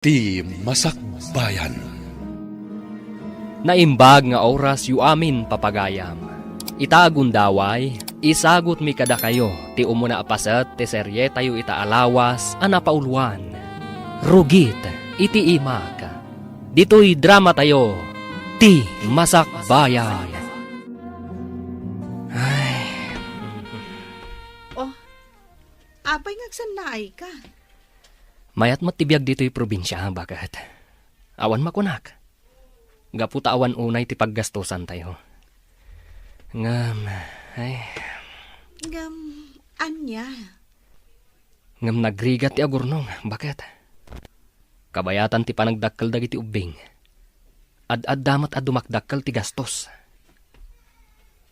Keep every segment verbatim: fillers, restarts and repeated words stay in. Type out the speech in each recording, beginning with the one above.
Ti Masakbayan. Naimbag nga orasyo amin, papagayam. Ita a gundaway, isagutmi kadakayo ti umuna a paset ti serietayo ita a lawas a napauluan, Rugit iti Imak. Ditoy dramatayo, Ti Masakbayan. Ay. Oh, apay nga agsannaayka? Mayat met ti biag ditoy probinsia, baket. Awan makunak. Gapu ta awan unay ti paggastosantayo. Ngem, ay. Ngem, ania? Ngem nagrigat ti agurnong, baket. Kabayatan ti panagdakkel dagiti ubbing. Ad-adda met a dumakdakkel ti gastos.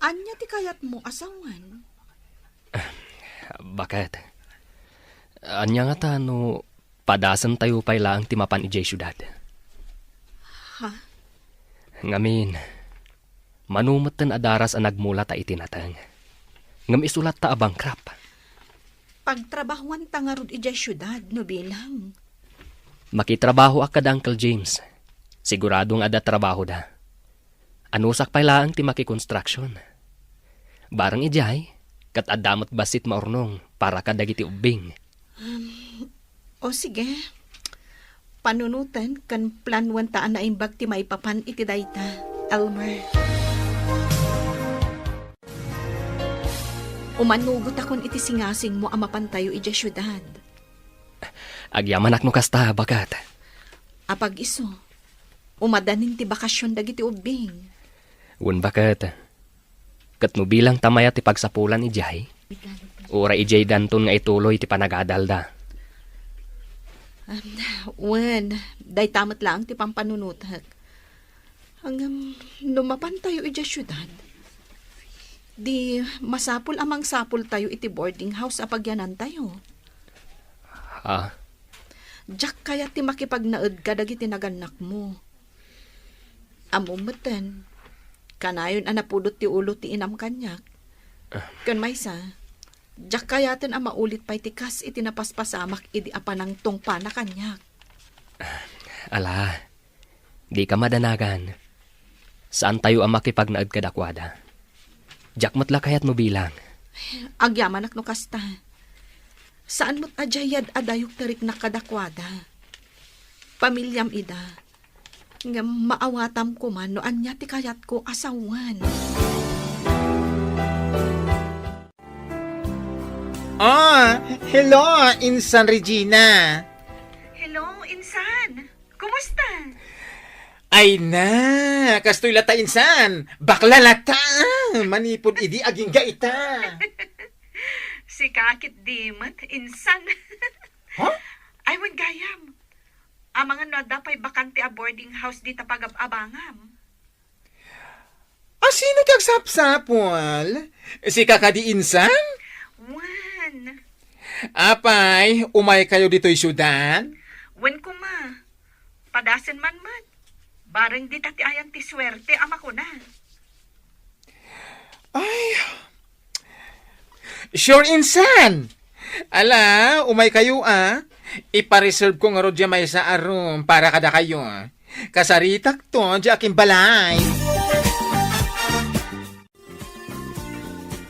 Ania ti kayatmo a sawen? Baket. Ania ngata no padasentayo pay laeng ti mapan idiay siudad? Ha? Ngamin, mano metten a daras a nagmula ta iti nateng. Ngem isulatta a bankrupt. Pagtrabahoanta ngarud idiay siudad no bilang. Makitrabahoak kada Uncle James. Sigurado nga adda trabahoda. Anusak pay laeng ti makikonstruction. Bareng idiay, ket adda met bassit maurnong para kadagiti ubbing. Um, o sige. Panunoten ken planuenta a naimbag ti maipapan iti dayta, Elmer. Umannugotakon iti singasingmo a mapantayo idiay siudad. Agyamanak no kasta, baket. Apag-isu, umadanin ti bakasion dagiti ubbing. Wen, baket. Ket no bilang ta mayat ti pagsapulan idiay, uray idiay danton nga ituloy ti panagadalda. Am, wen, dayta met laeng ti pampanunotek. Ngem, no mapantayo idiay siudad, di masapul a mangsapultayo iti boarding house a pagyanantayo. Ha? Diak kayat ti makipagnaed kadagiti nagannakmo. Ammom metten, kanayon a napudot ti ulo ti inam kaniak. Ah. Ken maysa, diak kayaten a maulit pay ti kas iti napaspasamak idi a panangtungpana kaniak. Ala, dika madanagan. Saantayo a makipagnaed kadakuada. Diak met la kayat no bilang. Agyamanak no kasta. Saan met a diay yad-adayok ti riknak kadakuada. Pamiliam ida. Ngem maawatam koma no ania ti kayatko a sawen. Ah, hello, Insan Regina. Hello, Insan. Kumusta? Ay na, kastoy lata, Insan. Bakla lata. Manipud idi agingga ita. Sika ket di met, Insan. Ha? Ay, wen gayam. Amangan no adda pay bakante a boarding house dita pagab-abangam. A, sino ti agsapsapul? Sika kadi, Insan? Wen. Apay, umaykayo ditoy siudad? Wen koma. Padasen man met. Bareng dita ti ayan ti suerte a makuna. Ay. Sure, Insan. Ala, umaykayo, a. Ipareserve ko ngarud diay maysa a room para kadakayo. Kasaritakto diay akimbalay.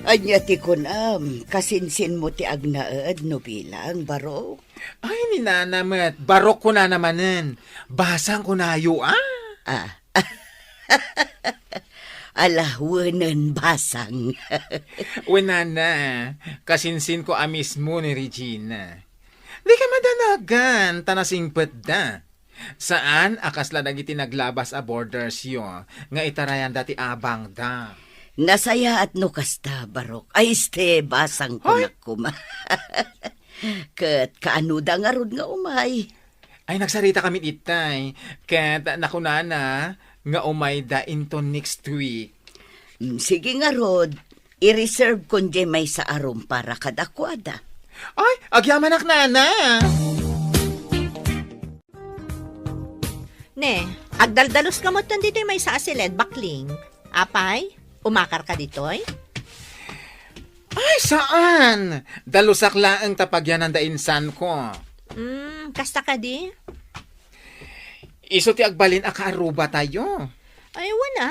Ania ti kunam, kasinsinmo ti agnaed no bilang, barok? Ay, ni nana met, barok kunana manen. Basang kunayo, a. Ah. Ala, wenen basang. Wen nana, kasinsinko a mismo ni Regina. Dika madanagan, ta nasingpetda. Saan a kasla dagiti naglabas a boardersyo nga itarayanda ti abangda. Nasayaat no kasta, barok. Ay, este, basang Ay! kunak koma. Ket kaanoda ngarud nga umay? Ay, nagsarita kami itay. Ket nakunana nga umayda into next week. Mm, sige ngarud, i-reserve kon diay maysa a room para kadakuada. Ay, agyamanak, nana! Ne, agdaldalos ka met ditoy maysa a siled, bakling. Apay, umakar ka ditoy? Ay, saan! Dalusak laeng ta pagyananda insanko. Hmm, kasta kadi? Isu ti agbalin a kaarrubatayo. Ay, wen a.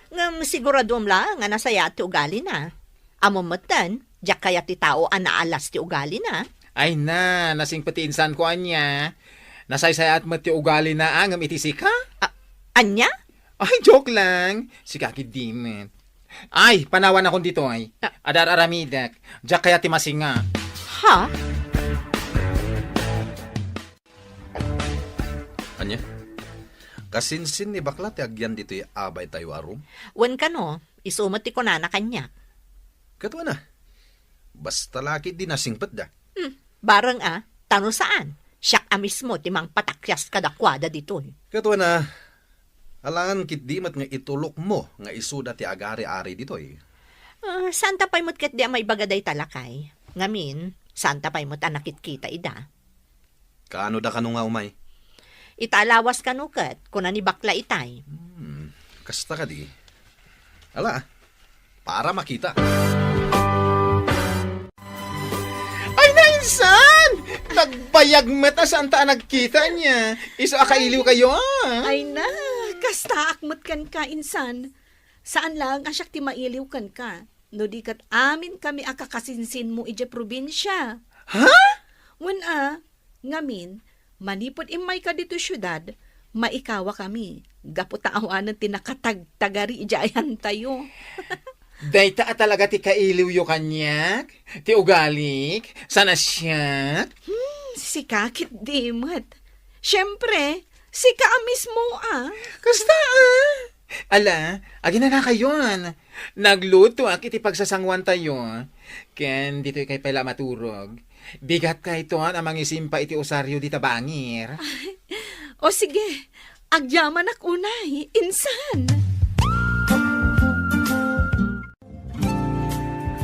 Ngem siguraduam laeng a nasayaat ti ugalina. Ammom metten, diak kayat ti tao a naalas ti ugalina. Ay na, nasingpet ti insanko ania. Nasaysayaat met ti ugalina, a, ngem iti sika? A-, ania? Ay, joke lang. Sika ketdi met. Ay, panawanakon ditoy. Ah. Adda ar-aramidek. Diak kayat ti masinga. Ha? Ania? Kasinsin ni bakla ti agyan ditoy abaytayo a room? Wen kano, isu met ti kunana kaniak. Ket wen a. Basta la ketdi nasingpetda. Hmm, bareng a, ta no saan, siak a mismo ti mangpatakyas kadakuada ditoy. Ket wen a, alangan ketdi met nga itulokmo nga isuda ti agari-ari ditoy. Ah, saanta pay met ketdi a maibaga dayta, lakay. Ngamin, saanta pay met a nakitkita ida. Kaano da kano nga umay? Ita a lawas kano ket, kuna ni bakla itay. Hmm, kasta kadi. Ala, para makita. Ay, nainsan! Nagbayag met a saanta a nagkita ania. Isu a kailiwkayo, a. Ay na, kastaak met kenka, insan. Saan laeng a siak ti mailiw kenka. No di ket amin kami a kakasinsinmo idiay probinsia. Ha? Wen a, ngamin, manipud immayka ditoy siudad, maikawa kami, gapu ta awanen ti nakatagtagari idiay ayantayo. Dayta a talaga ti kailiwyo kaniak, ti ugalik, saan a siak? Hmm, sika ketdi met. Siempre, sika a mismo a. Kasta a. Ala, aginanakayon. Naglutoak iti pagsasanguantayo. Ken ditoykay pay la maturog. Bigatkayton a mangisimpa iti usario dita bangir. O sige, agyamanak unay, insan.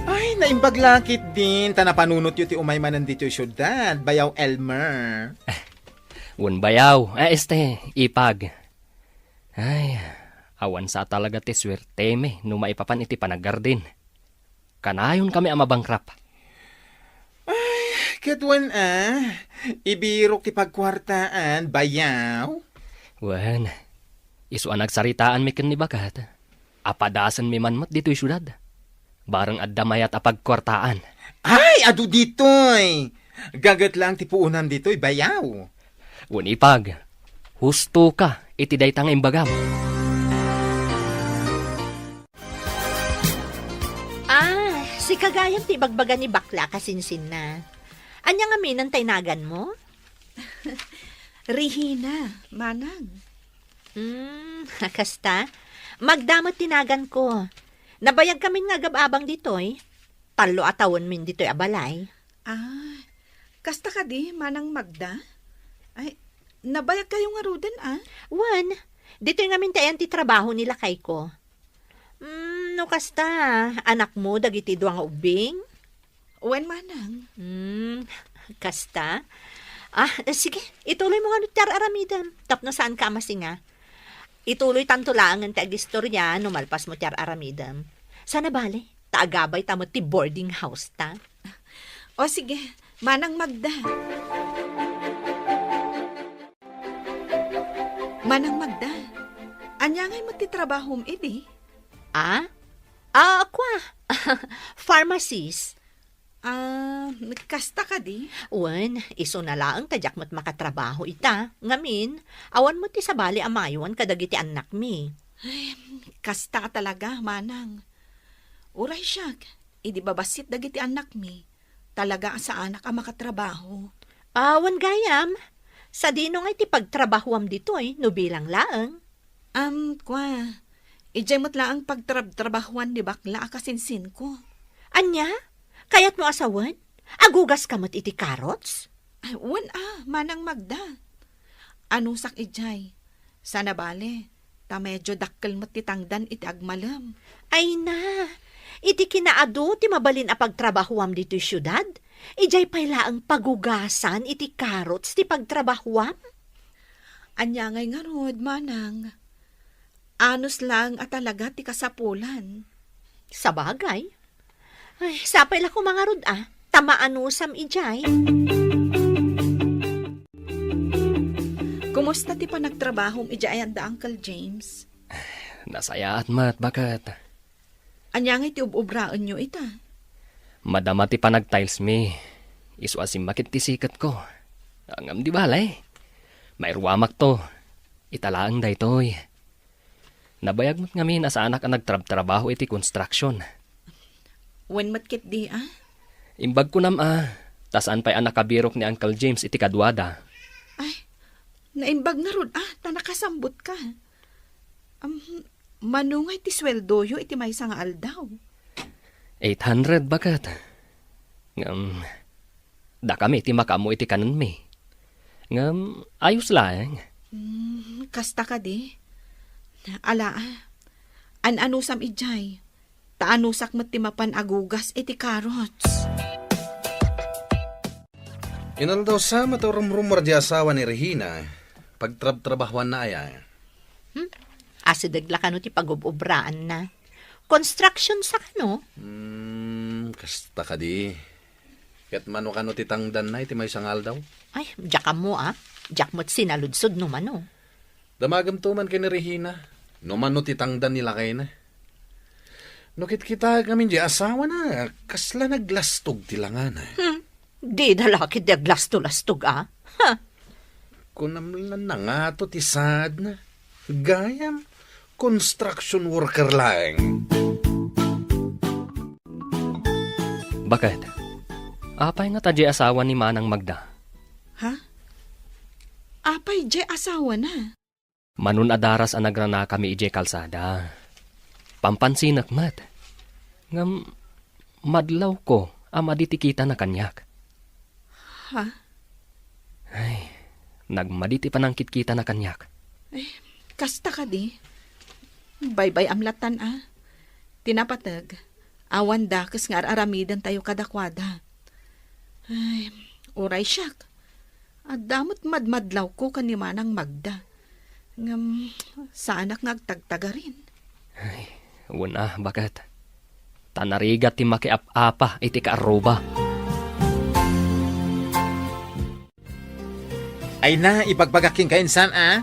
Ay, naimbag la ketdin ta napanunotyo ti umay manen ditoy siudad, Bayaw Elmer. Wen, Bayaw. Ah, este, Ipag. Ay, awan sa talaga ti suertemi no maipapan iti panagardin. Kanayonkami a mabankrupt. Ay, ket wen a, ibirok ti pagkuartaan, Bayaw. Wen, isu a nagsaritaanmi ken ni baket, apadasenmi man met ditoy siudad. Bareng adda mayat a pagkuartaan. Ay, adu ditoy! Gaget laeng ti puonam ditoy, Bayaw. Wen, Ipag, husto ka iti dayta nga imbagam. Ah, sika gayam ti ibagbaga ni bakla a kasinsinna. Ania ngamin ti naganmo? Rihina, manang. Hmm, kasta? Magda met ti naganko. Nabayagkamin nga agab-abang ditoy. Tallo a tawenmin ditoy a balay. Ah, kasta kadi, Manang Magda? Ay, nabayagkayo ngaruden, a? Wen, ditoy ngamin ti ayan ti trabaho ni lakayko. Hmm, no kasta, anakmo dagiti dua nga ubbing? Wen, manang. Hmm, kasta? Ah, sige, ituloymo ngano ti ar-aramidem tapno saanka a masinga. Ituloytanto laengen ti agistoria no malpasmo ti ar-aramidem. Saan a bale, ta agabayta met ti boarding house ta. O sige, Manang Magda. Manang Magda, ania ngay met ti trabahom idi? Ah? Ah, kua? Pharmacist. Ah, kasta kadi? Wen, isuna laeng ta diak met makatrabaho ita. Ngamin, awan met ti sabali a maywan kadagiti annakmi. Ay, kasta talaga, manang. Uray siak, idi babassit dagiti annakmi, talaga a saanak a makatrabaho. Awan gayam. Sadino ngay ti pagtrabahoam ditoy no bilang laeng? Am, kua, idiay met laeng pagtrabtrabahoan ni bakla a kasinsinko. Ania? Kayatmo a sawen? Agugaska met iti carrots? Ay, wen a, Manang Magda. Anusak idiay. Saan a bale, ta medyo dakkel met ti tangdan iti agmalem. Ay na, iti kinaadu ti mabalin a pagtrabahoam ditoy siudad, idiay pay laeng pagugasan iti carrots ti pagtrabahoam? Ania ngay ngarud, manang? Anus laeng a talaga ti kasapulan. Sabagay. Ay, sapay la koma ngarud a, ta maanusam idiay. Kumusta ti panagtrabahom idiay adda Uncle James? Nasayaat met, baket. Ania ngay ti ub-ubraenyo ita? Madama ti panag-tiles mi. Isu a simmakit ti siketko. Ngem di bale. Mairuamakto. Ita laeng daytoy. Nabayag met ngamin a saanak a nagtrabtrabaho iti construction. Wen met ketdi, a? Imbag kunam a, ta saan pay a nakabirok ni Uncle James iti kaduada. Ay, naimbag ngarud a, ta nakasambutka. Am, mano ngay ti sueldoyo iti maysa nga aldaw? Eight hundred, baket. Ngem, dakami ti makaammo iti kanenmi. Ngem, ayos laeng. Hmm, kasta kadi? Ala, a. An-anusam idiay. Ta anusak met ti mapan agugas iti carrots. Inaldaw sa met a rumrummuar di asawa ni Regina, pagtrabtrabahuanna aya. Hmm? Asideg la kano ti pagub-ubraanna. Construction sa kano? Hmm, kasta kadi. Ket mano kano ti tangdanna iti maysa nga aldaw? Ay, diak ammo a. Diak met sinaludsod no mano. Damagem to man ken ni Regina, no mano ti tangdan ni lakayna. No kitkitaek ngamin di asawana, kasla naglastog ti langana. Hmm. Dida la ketdi aglasto-lastog a. Ha? Kunam la nangato ti saadna. Gayam, construction worker laeng. Baket, apay ngata diay asawa ni Manang Magda? Ha? Apay diay asawana? Mano a daras a nagranakami idiay kalsada. Pampansinek met. Ngem madlawko a madi ti kitana kaniak. Ha? Ay, nagmadi ti panangkitkitana kaniak. Ay, kasta kadi? Baybay-am latan a. Ti napateg, awan dakes nga ar-aramidentayo kadakuada. Ay, uray siak. Adda met madmadlawko ken ni Manang Magda. Ngem, saanak nga agtagtagarin. Ay, wen a, baket. Ta narigat ti makiap-apa iti kaarruba. Ay na, ibagbagak kenka insan a.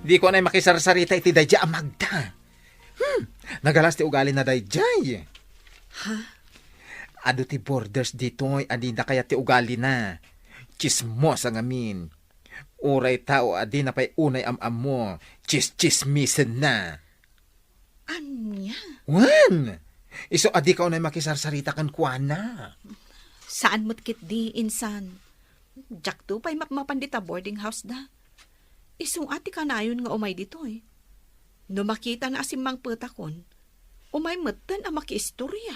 Diko unay makisarsarita iti daydiay a Magda. Hmm, nagalas ti ugalina daydiay. Ha? Adu ti borders ditoy a dida kayat ti ugalina. Tsismosa ngamin. Uray tao a dina pay unay am-ammo, tsistsismisenna. Ania? Wen! Isu a dika unay makisarsarita kenkuana. Saan met ketdi, insan. Diakto pay mapmapan dita boarding house da. Isu a ti kanayon nga umay ditoy. No makitana a simmangpetakon, umay metten a makiistoria.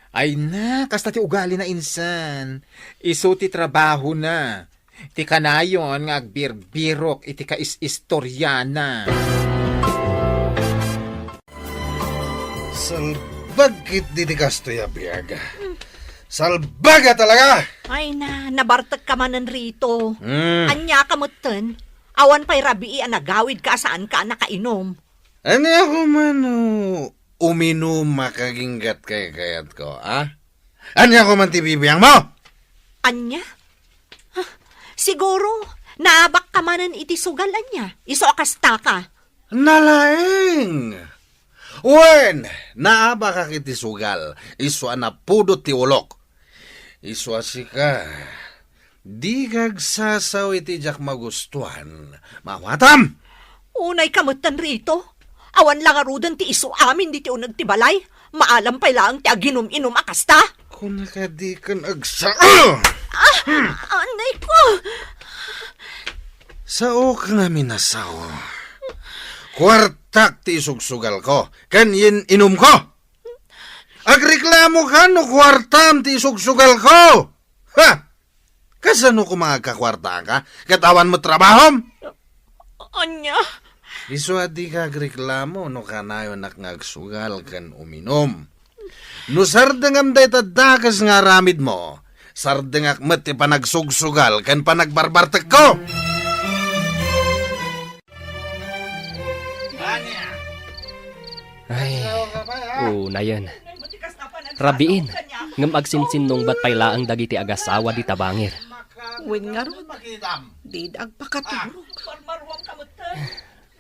Ay na, kasta ti ugalina insan. Isu ti trabahona. Ti kanayon nga agbirbirok iti kais-istoriana. Salbag ketdi ti kastoy a biag. Salbag a talaga! Ay na, nabartekka manen, Rito. Hmm. Ania ka metten? Awan pay rabii a nagawidka a saanka a nakainom. Ania ko man no uminum a kaginggat kaykayatko, a? Ania ko man ti bibiangmo? Ania? Ah, siguro, naabakka manen iti sugal ania? Isu a kastaka. Nalaeng! Wen, naabakak iti sugal, isu a napudot ti ulok. Isu a sika, dika agsasao iti diak magustuan. Maawatam! Unayka metten, Rito. Awan la ngaruden ti isu amin ditoy uneg ti balay. Maalam pay laeng ti aginum-inum a kasta. Kunaka diken agsa-, Ah! Anay ko! Saok ngamin a sao. Kuartak ti isugsugalko ken yen-inumko. Agreklamoka no kuartam ti isugsugalko. Ha? Kasano koma agkakuartaka ket awan met trabahom? Ania? Isu a dika agreklamo no kanayonak nga agsugal ken uminum. No sardengam dayta dakes nga aramidmo, sardengak met ti panagsugsugal ken panagbarbartekko. Ay, unayen. Rabiin, ngem agsinsinnungbat pay laeng dagiti agasawa dita bangir. Wen ngarud, dida agpakaturog.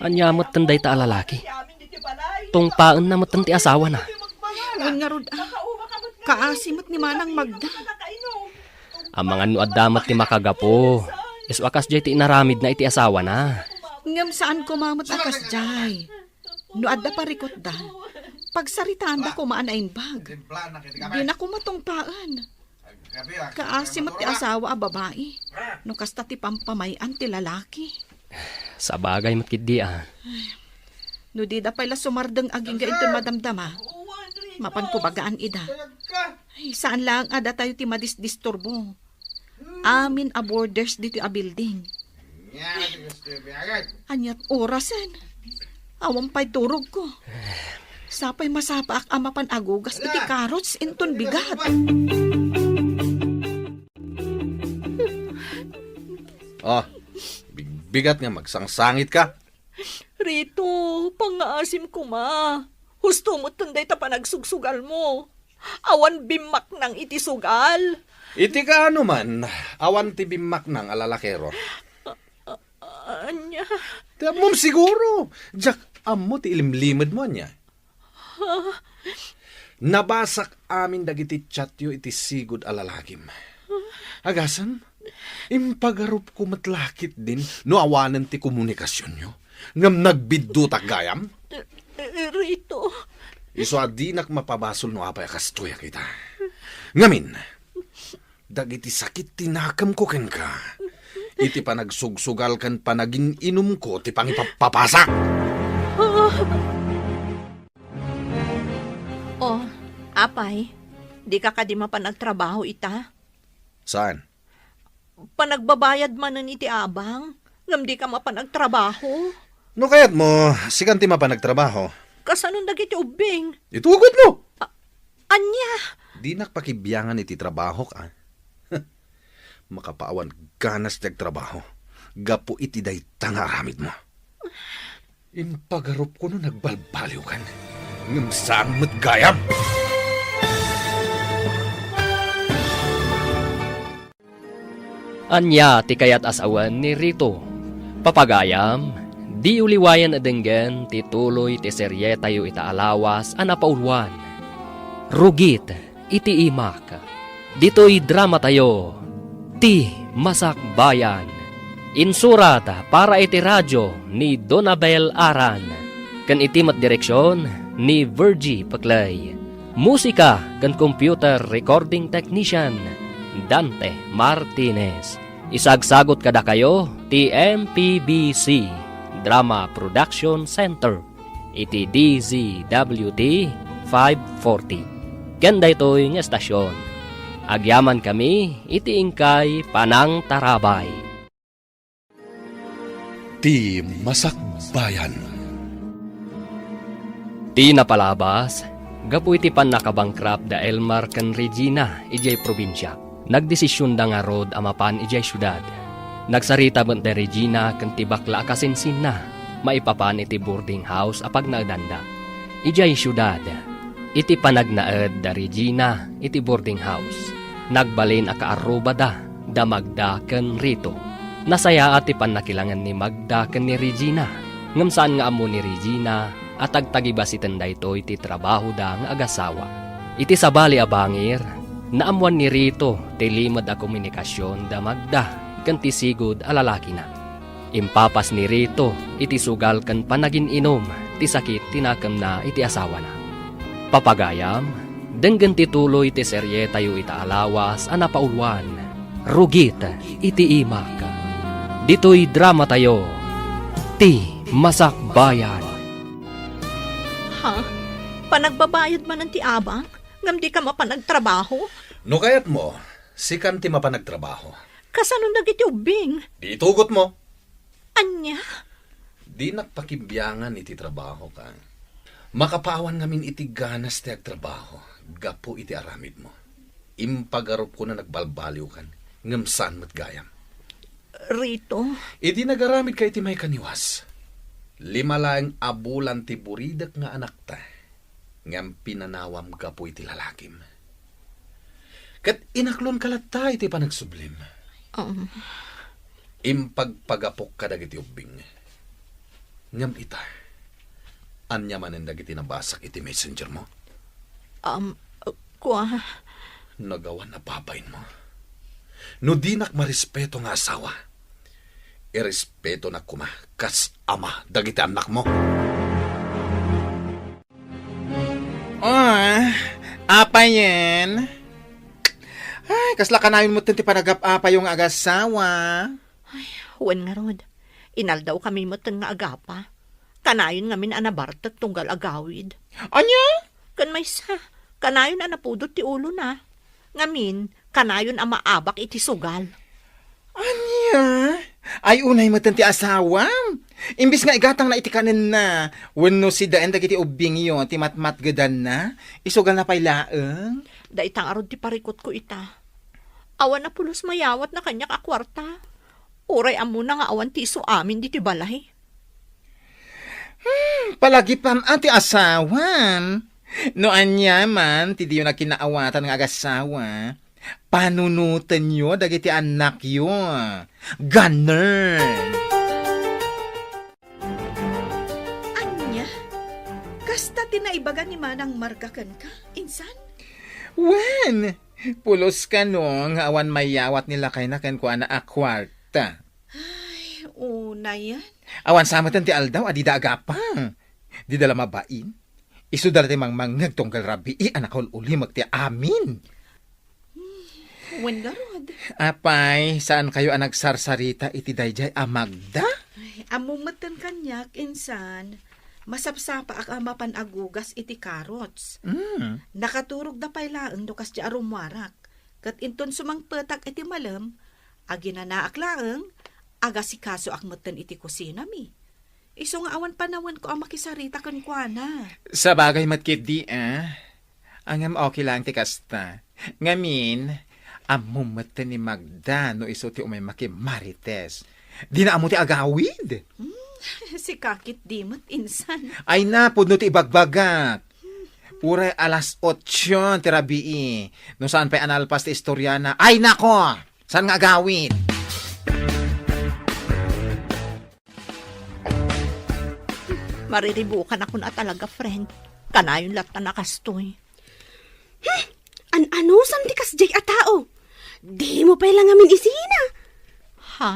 Ania metten dayta a lalaki? Tungpaenna metten ti asawana. Wen ngarud, a. Kaasi met ni Manang Magda. Amangan no adda met ti makagapu. Isu a kasdiay ti inaramidna iti asawana. Ngem saan koma met a kasdiay. No adda parikutda, pagsaritaanda koma a naimbag. Dina koma tungpaen. Kaasi met ti asawa a babai, no kasta ti pampamay-an ti lalaki. Sabagay met ketdi a. No dida pay la sumardeng agingga inton madamdama, mapanko bagaan ida. Ay, saan laeng a datayo ti madisdisturbo. Amin a boarders ditoy a building. Ania ti kastoy a biagen? Aniat orasen? Awan pay turogko. Sapay masapaak a mapan agugas iti carrots inton bigat. Ah, bigbigat nga magsangsangitka. Rito, pangngaasim koma. Husto metten dayta panagsugsugalmo. Awan bimmaknang iti sugal. Iti kaano man, awan ti bimmaknang a lalakero. A-, a-, ania? Ti ammom siguro. Diak ammo ti ilimlimedmo, ania? Ha? Nabasak amin dagiti chatyo iti sigud a lalakim. Agasem, impagarupko met la ketdin no awanen ti komunikasionyo. Ngem nagbiddutak gayam? Eh, eh, Rito. Isu a dinak mapabasol no apay a kastoyak ita. Ngamin, dagiti sakit ti nakemko kenka, iti panagsugsugal ken panagin-inumko ti pangipappapasak. Oh, apay, dika kadi mapan agtrabaho ita? Saan? Panagbabayad manen iti abang, ngem dika mapan agtrabaho. No kayatmo, sikan ti mapan agtrabaho. Kasanon dagiti ubbing? Itugotmo! A-, ania? Dinak pakibiangan iti trabahok, a. Makapaawan ganas ti agtrabaho gapu iti dayta nga aramidmo. Impagarupko no nagbalbaliwkan, ngem saan met gayam. Ania ti kayat a sawen ni Rito? Papagayam, di uliwayen a denggen ti tuloy ti serietayo ita a lawas a napauluan, Rugit iti imak. Ditoy dramatayo, Ti Masakbayan. Insurat para iti radio ni Donabel Aran, ken iti met direksion ni Virgie Peclay. Musika ken computer recording technician, Dante Martinez. Isagsagut kadakayo ti M P B C Drama Production Center iti D Z W T five forty. Ken daytoy nga estasion, agyamankami iti inkay panangtarabay. Ti Masakbayan. Ti napalabas, gapu iti pannakabangkrap da Elmar ken Regina idiay probinsia, nagdesisionda ngarud a mapan idiay siudad. Nagsarita met da Regina ken ti bakla a kasinsinna maipapan iti boarding house a pagnaedanda. Idiay siudad, iti panagnaed da Regina iti boarding house, nagbalin a kaarrubada da Magda ken Rito. Nasayaat ti pannakilangen ni Magda ken ni Regina, ngem saan nga ammo ni Regina a tagtagibasiten daytoy ti trabahoda nga agasawa. Iti sabali a bangir, naammoan ni Rito ti limed a komunikasion da Magda ken ti sigud a lalakina. Impapas ni Rito iti sugal ken panagin-inum ti sakit ti nakemna iti asawana. Papagayam, denggen ti tuloy ti serietayo ita a lawas a napauluan, Rugit iti imak. Ditoy dramatayo, Ti Masakbayan. Ha? Panagbabayad manen ti abang, ngem dika mapan agtrabaho? No kayatmo, sikan ti mapan agtrabaho. Kasano dagiti ubbing? Di itugotmo. Ania? Dinak pakibiangan iti trabahok. Makapaawan ngamin iti ganas ti agtrabaho gapu iti aramidmo. Impagarupko no nagbalbaliwkan, ngem saan met gayam. Rito? Idi nagaramidka iti maikaniwas, lima laeng a bulan ti buridek nga anakta, ngem pinanawam gapu iti lalakim. Ket inaklonka latta iti panagsublim. Um. Impagpagapok kadagiti ubbing. Ngem ita, ania manen dagiti nabasak iti messenger mo? Um, kua. Nagawan a babain mo. No dinak marespeto nga asawa, irespetonak koma kas ama dagiti annakmo. Ah, apayen? Ay, kasla kanayon metten ti panagap-apayo nga agasawa. Ay, wen ngarud. Inaldawkami metten nga agapa. Kanayon ngamin a nabartek tunggal agawid. Ania? Ken maysa, kanayon a napudot ti ulona. Ngamin, kanayon a maabak iti sugal. Ania? Ay, unay metten ti asawam. Imbis nga igatangna iti kanenna, wenno sidaen dagiti ubbingyo ti matmatgedanna, isugalna pay laeng. Dayta ngarud ti parikutko ita. Awan a pulos mayawatna kaniak a kuarta. Uray ammona nga awan ti isu amin ditoy balay. Hmm, palagipam a ti asawam. No ania man ti diyo nagkinaawatan nga agasawa, panunotenyo dagiti annakyo. Ganern! Ania? Kasta ti naibaga ni Manang Marga kenka, insan? Wen, pulos kano nga awan mayawat ni lakayna kenkuana a kuarta. Ay, unayen. Awan sa metten ti aldaw a dida agapa. Dida la mabain. Isuda la ti mangmangngeg tunggal rabii a nakaul-ulimek ti amin. Hmm, wen ngarud. Apay, saankayo a nagsarsarita iti daydiay a Magda? Ay, ammom metten kaniak, insan. Masapsapaak a mapan agugas iti carrots. Mm. Nakaturogda pay laeng no kasdi a rummuarak. Ket inton sumangpetak iti malem, aginanaak laeng, agasikasoak metten iti kusinami. Isu nga awan panawenko a makisarita kenkuana. Sabagay met ketdi, a. Ngem okay laeng ti kasta. Ngamin, ammom metten ni Magda no isu ti umay makimarites. Dina ammo ti agawid. Hmm, sika ketdi met, insan. Ay na, pudno ti ibagbagak. Uray alas otso ti rabii. No saan pay a nalpas ti istoriana. Ay nako! Saan nga agawid? Mariribukanakon a talaga, friend. Kanayon latta a kastoy. Hmm! An-anusan ti kasdiay a tao? Dimo pay la ngamin isina. Ha?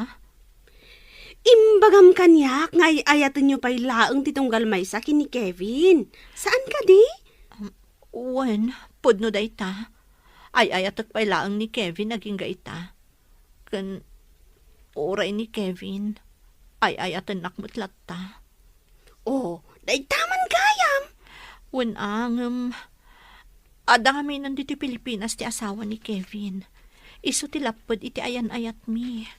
Imbagam kaniak nga ay-ayatenyo pay laeng ti tunggal maysa ken ni Kevin. Saan kadi? Um, wen, pudno dayta. Ay-ayatek pay laeng ni Kevin agingga ita. Ken uray ni Kevin, ay-ayatennak met latta. Oh, dayta man gayam. Wen a, ngem, adda ngamin ditoy Pilipinas ti asawa ni Kevin. Isu ti lapped iti ayan-ayatmi.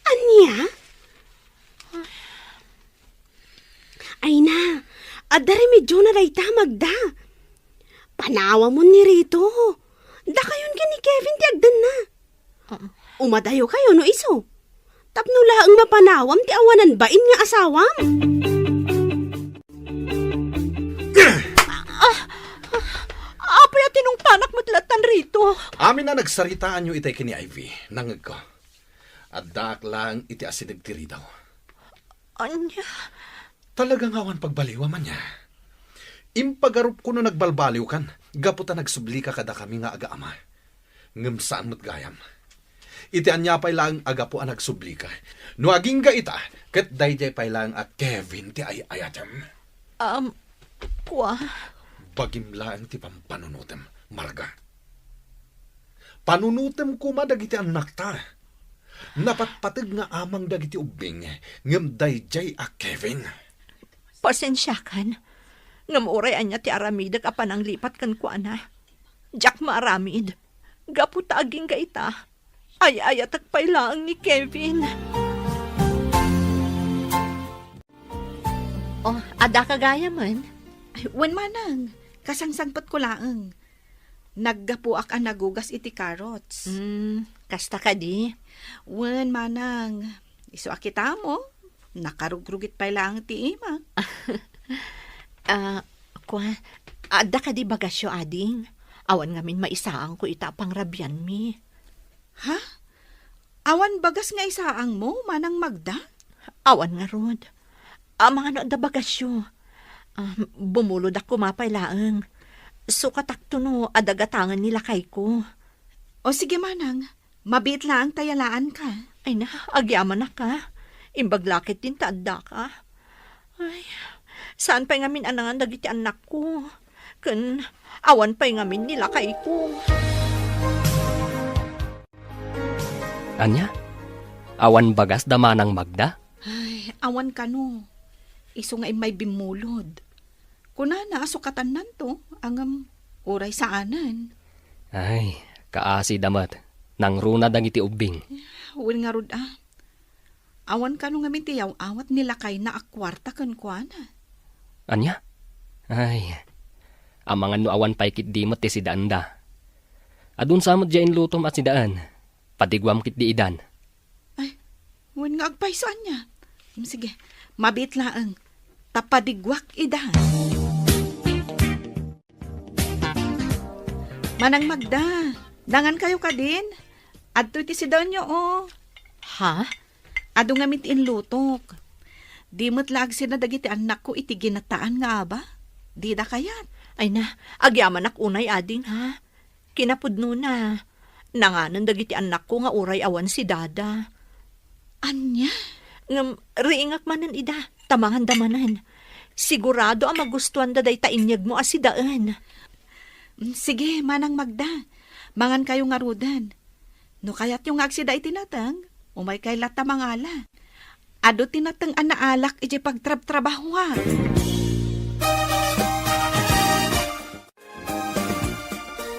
Ania? Ay na, adda remedyona dayta, Magda. Panawamon ni Rito. Dakayon ken ni Kevin ti agdanna. Ah. Umadayokayo no isu. Tapno laeng mapanawam ti awanan bain nga asawam. Ah, ah, apay a tinungpanak met lattan, Rito? Amin a nagsaritaanyo itay ken ni Ivy, nangngegko. Addaak laeng iti asideg ti ridaw. Ania? Talaga nga awan pagbaliwam, ania? Impagarupko no nagbalbaliwkan, gapu ta nagsublika kadakami nga agaama. Ngem saan met gayam. Iti ania pay laeng a gapu a nagsublika, no agingga ita, ket daydiay pay laeng a Kevin ti ay-ayatem. Um, kua? Bagim laeng ti pampanunotem, Marga. Panunotem koma dagiti annakta. Napatpateg nga amang dagiti ubbing, ngem daydiay a Kevin. Pasensiakan, ngem uray ania ti aramidek a pananglipat kenkuana, diak maaramid. Gapu ta agingga ita, ay-ayatek pay laeng ni Kevin. Oh, adda ka gayamen? Ay, wen manang, kasangsangpetko laeng. Naggapuak a nagugas iti carrots. Hmm, kasta kadi? Wen, manang. Isu a kitamo, nakarugrugit pay laeng ti imak. Ah, kua, adda kadi bagasyo, ading? Awan ngamin maisaangko ita a pangrabianmi. Ha? Awan bagas nga isaangmo, Manang Magda? Awan ngarud. Amangan no adda bagasyo. Ah, bumulodak koma pay laeng. Sukatakto no adda gatangen ni lakayko. O sige, manang. Mabiit laeng ta yalaanka. Ay na, agyamanak, a. Imbag la ketdin ta addaka. Ay, saan pay ngamin a nangan dagiti annakko? Ken awan pay ngamin ni lakayko. Ania? Awan bagas da Manang Magda? Ay, awan kano. Isu nga immay bimmulod. Kunana a sukatannanto, ngem uray saanen. Ay, kaasi da met. Nangruna dagiti ubbing. Wen ngarud, a. Awan kano ngamin ti yaw-awat ni lakayna a kuarta kenkuana. Ania? Ay, amangan no awan pay ketdi met ti sidaenda. Adun sa met diay inlutom a sidaen. Padiguam ketdi idan. Ay, wen nga agpayso ania. Mm, sige, mabiit laeng. Ta padiguak idan. Manang Magda, nangan kayo kadin? Adtoy ti sidaenyo, o. Ha? Adu ngamin ti inlutok. Di met la agsina dagiti annakko iti ginataan nga aba. Dida kayat. Ay na, agyamanak unay ading, ha? Kinapudnona, nanganen dagiti annakko nga uray awan si Dada. Ania? Ngem riingak manen ida, ta manganda manen. Sigurado a magustuanda dayta inyegmo a sidaen. Mm, sige, Manang Magda. Mangan kayo ngaruden. No kayatyo nga agsida iti nateng, umay kay latta mangala. Adu ti nateng a naalak idiay pagtrabtrabahoak.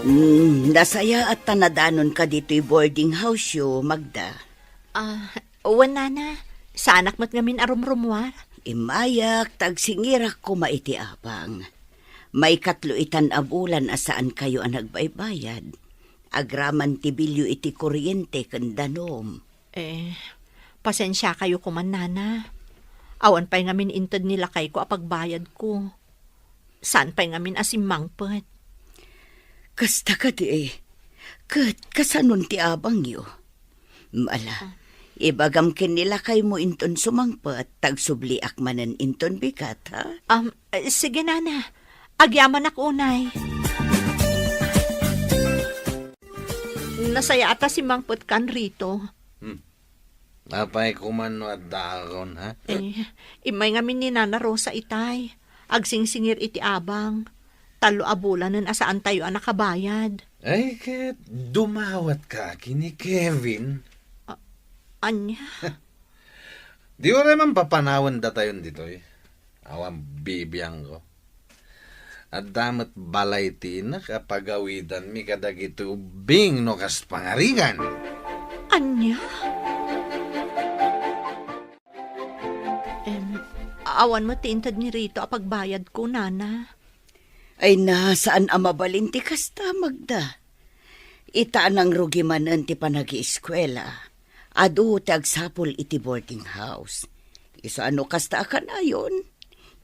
Mm, nasayaat ta nadanonka ditoy boarding house-yo, Magda. Ah, wen, Nana. Saanak met ngamin a rumrumuar. Immayak, ta agsingirak koma iti abang. Maikatlo itan a bulan a saankayo a nagbaybayad. Agraman ti bilyo iti kuryente ken danom. Eh, pasensiakayo koman, Nana. Awan pay ngamin inted ni lakayko a pagbayadko. Saan pay ngamin a simmangpet. Kasta kadi, ket kasanon ti abangyo? Ala, ibagam ken ni lakaymo inton sumangpet, ta agsubliak manen inton bigat, ha? Um, eh, sige, Nana. Agyamanak unay. Nasayaat a simmangpetkan, Rito. Hmm. Apay koman no addaakon, ha? Eh, immay ngamin ni Nana Rosa itay. Agsingsingir iti abang. Tallo a bulanen a saantayo a nakabayad. Ay, ket dumawatka ken ni Kevin. A-, ania? Di uray man papanawen datayon ditoy. Awan bibiangko. Adda met balay ti inak a pagawidanmi kadagiti ubbing no kas pangarigan. Ania? Em, awan met ti inted ni Rito a pagbayadko, Nana. Ay na, saan a mabalin ti kasta, Magda. Ita a nangrugi manen ti panagieskuela, adu ti agsapul iti boarding house. Isu a no kasta a kanayon,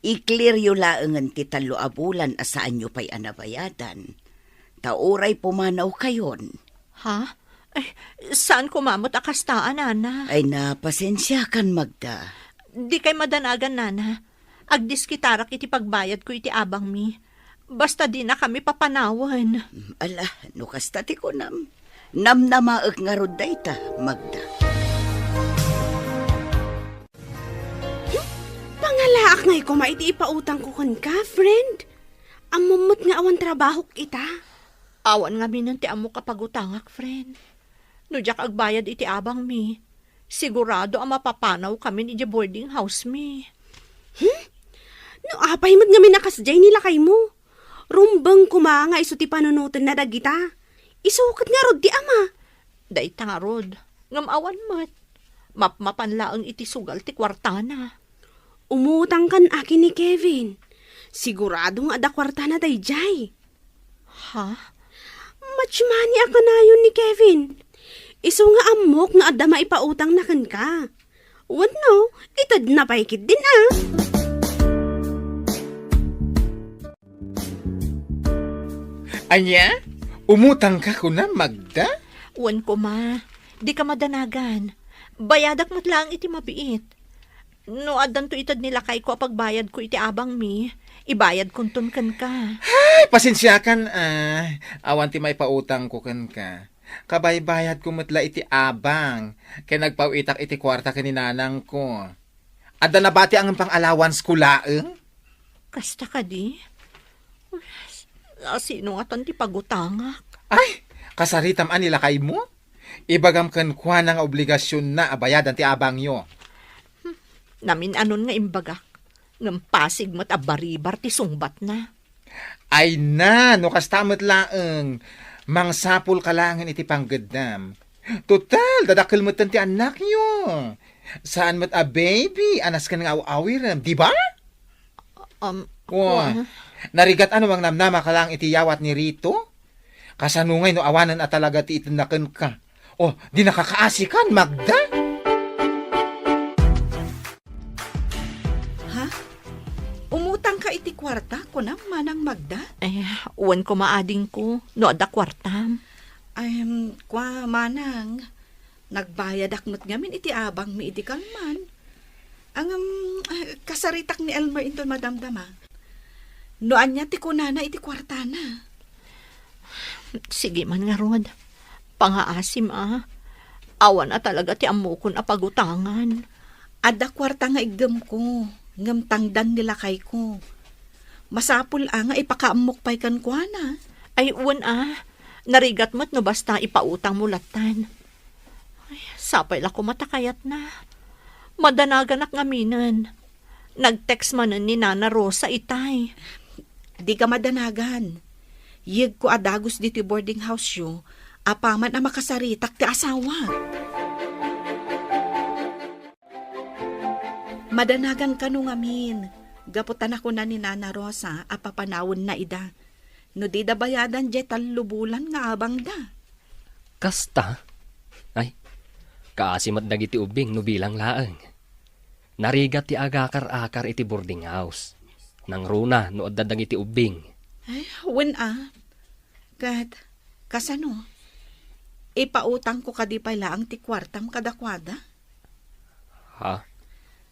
i-clearyo laengen ti tallo a bulan a saanyo pay a nabayadan. Ta uray pumanawkayon. Ha? Ay, saan koma met a kasta a, Nana? Ay na, pasensiakan, Magda. Dikay madanagan, Nana. Agdiskitarak iti pagbayadko iti abangmi. Basta dinakami papanawen. Ala, no kasta ti kunam, namnamaek ngarud dayta, Magda. Hmm? Pangalaak ngay koma iti ipautangko kenka, friend. Ammom met nga awan trabahok ita. Awan ngaminen ti ammok a pagutangak, friend. No diak agbayad iti abangmi, sigurado a mapapanawkamin idiay boarding house mi. Hmm? No apay met ngamin a kasdiay ni lakaymo? Rumbeng koma nga isu ti panunotenna dagita. Isu ket ngarud ti ama. Dayta ngarud, ngem awan met. Mapmapan laeng iti sugal ti kuartana. Umutangkan a ken ni Kevin. Sigurado nga adda kuartana daydiay. Ha? Match money a kanayon ni Kevin. Isu nga ammok nga adda maipautangna kenka. Wenno, itedna pay ketdin a. Ania? Umutangka kuna, Magda? Wen koma, dika madanagan. Bayadak met laeng iti mabiit. No addanto ited ni lakayko a pagbayadko iti abangmi, ibayadkonton kenka. Ay, pasensiakan, ah. Awan ti maipautangko kenka. Kabaybayadko met la iti abang, ken nagpaw-itak iti kuarta ken ni nanangko. Adda nabati a ngem pang-allowance-ko laeng? Kasta kadi? Sino ngatan ti pagutangak? Ay, kasaritam a ni lakaymo? Ibagam kenkuana nga obligasionna a bayadan ti abangyo. Namin-anon nga imbagak, ngem pasig met a baribar ti sungbatna. Ay na, no kasta met laeng, mangsapulka laengen iti panggeddam. Total, dadakkel metten ti annakyo. Saan met a baby a nasken nga aw-awirem, di ba? Um, Wa, kua. Narigat a no mangnamnamaka laeng iti yawat ni Rito? Kasano ngay no awanen a talaga ti itedna kenka? O, di nakakaasikan, Magda? Ha? Umutangka iti kuarta, kunam, Manang Magda? Eh, wen koma adingko, no adda kuartam. Ay, em, kua, Manang, nagbayadak met ngamin iti abangmi idi kalman. Ngem, ah, kasaritak ni Elmer inton madamdama. No ania ti kunana iti kuartana? Sige man ngarud. Pangaasim, a. Awan a talaga ti ammokon a pagutangan. Adda kuarta nga iggemko, ngem tangdan ni lakayko. Masapul a nga ipakaammok pay kenkuana. Ay, wen a. Narigat met no basta ipautangmo lattan. Ay, sapay la koma ta kayatna. Madanaganak ngaminen. Nag-text manen ni Nana Rosa itay. Dika madanagan. Yegko a dagus ditoy boarding house-yo, apaman a makasaritak ti asawak. Madanagan kano ngamin, gapu ta nakuna ni Nana Rosa a papanawenna ida. No dida bayadan diay tallo bulan nga abangda. Kasta? Ay, kaasi met dagiti ubbing no bilang laeng. Narigat ti agakar-akar iti boarding house. Nangruna no adda dagiti ubbing. Ay, wen a. Ket, kasano? Ipautangko kadi pay laeng ti kuartam kadakuada? Ha?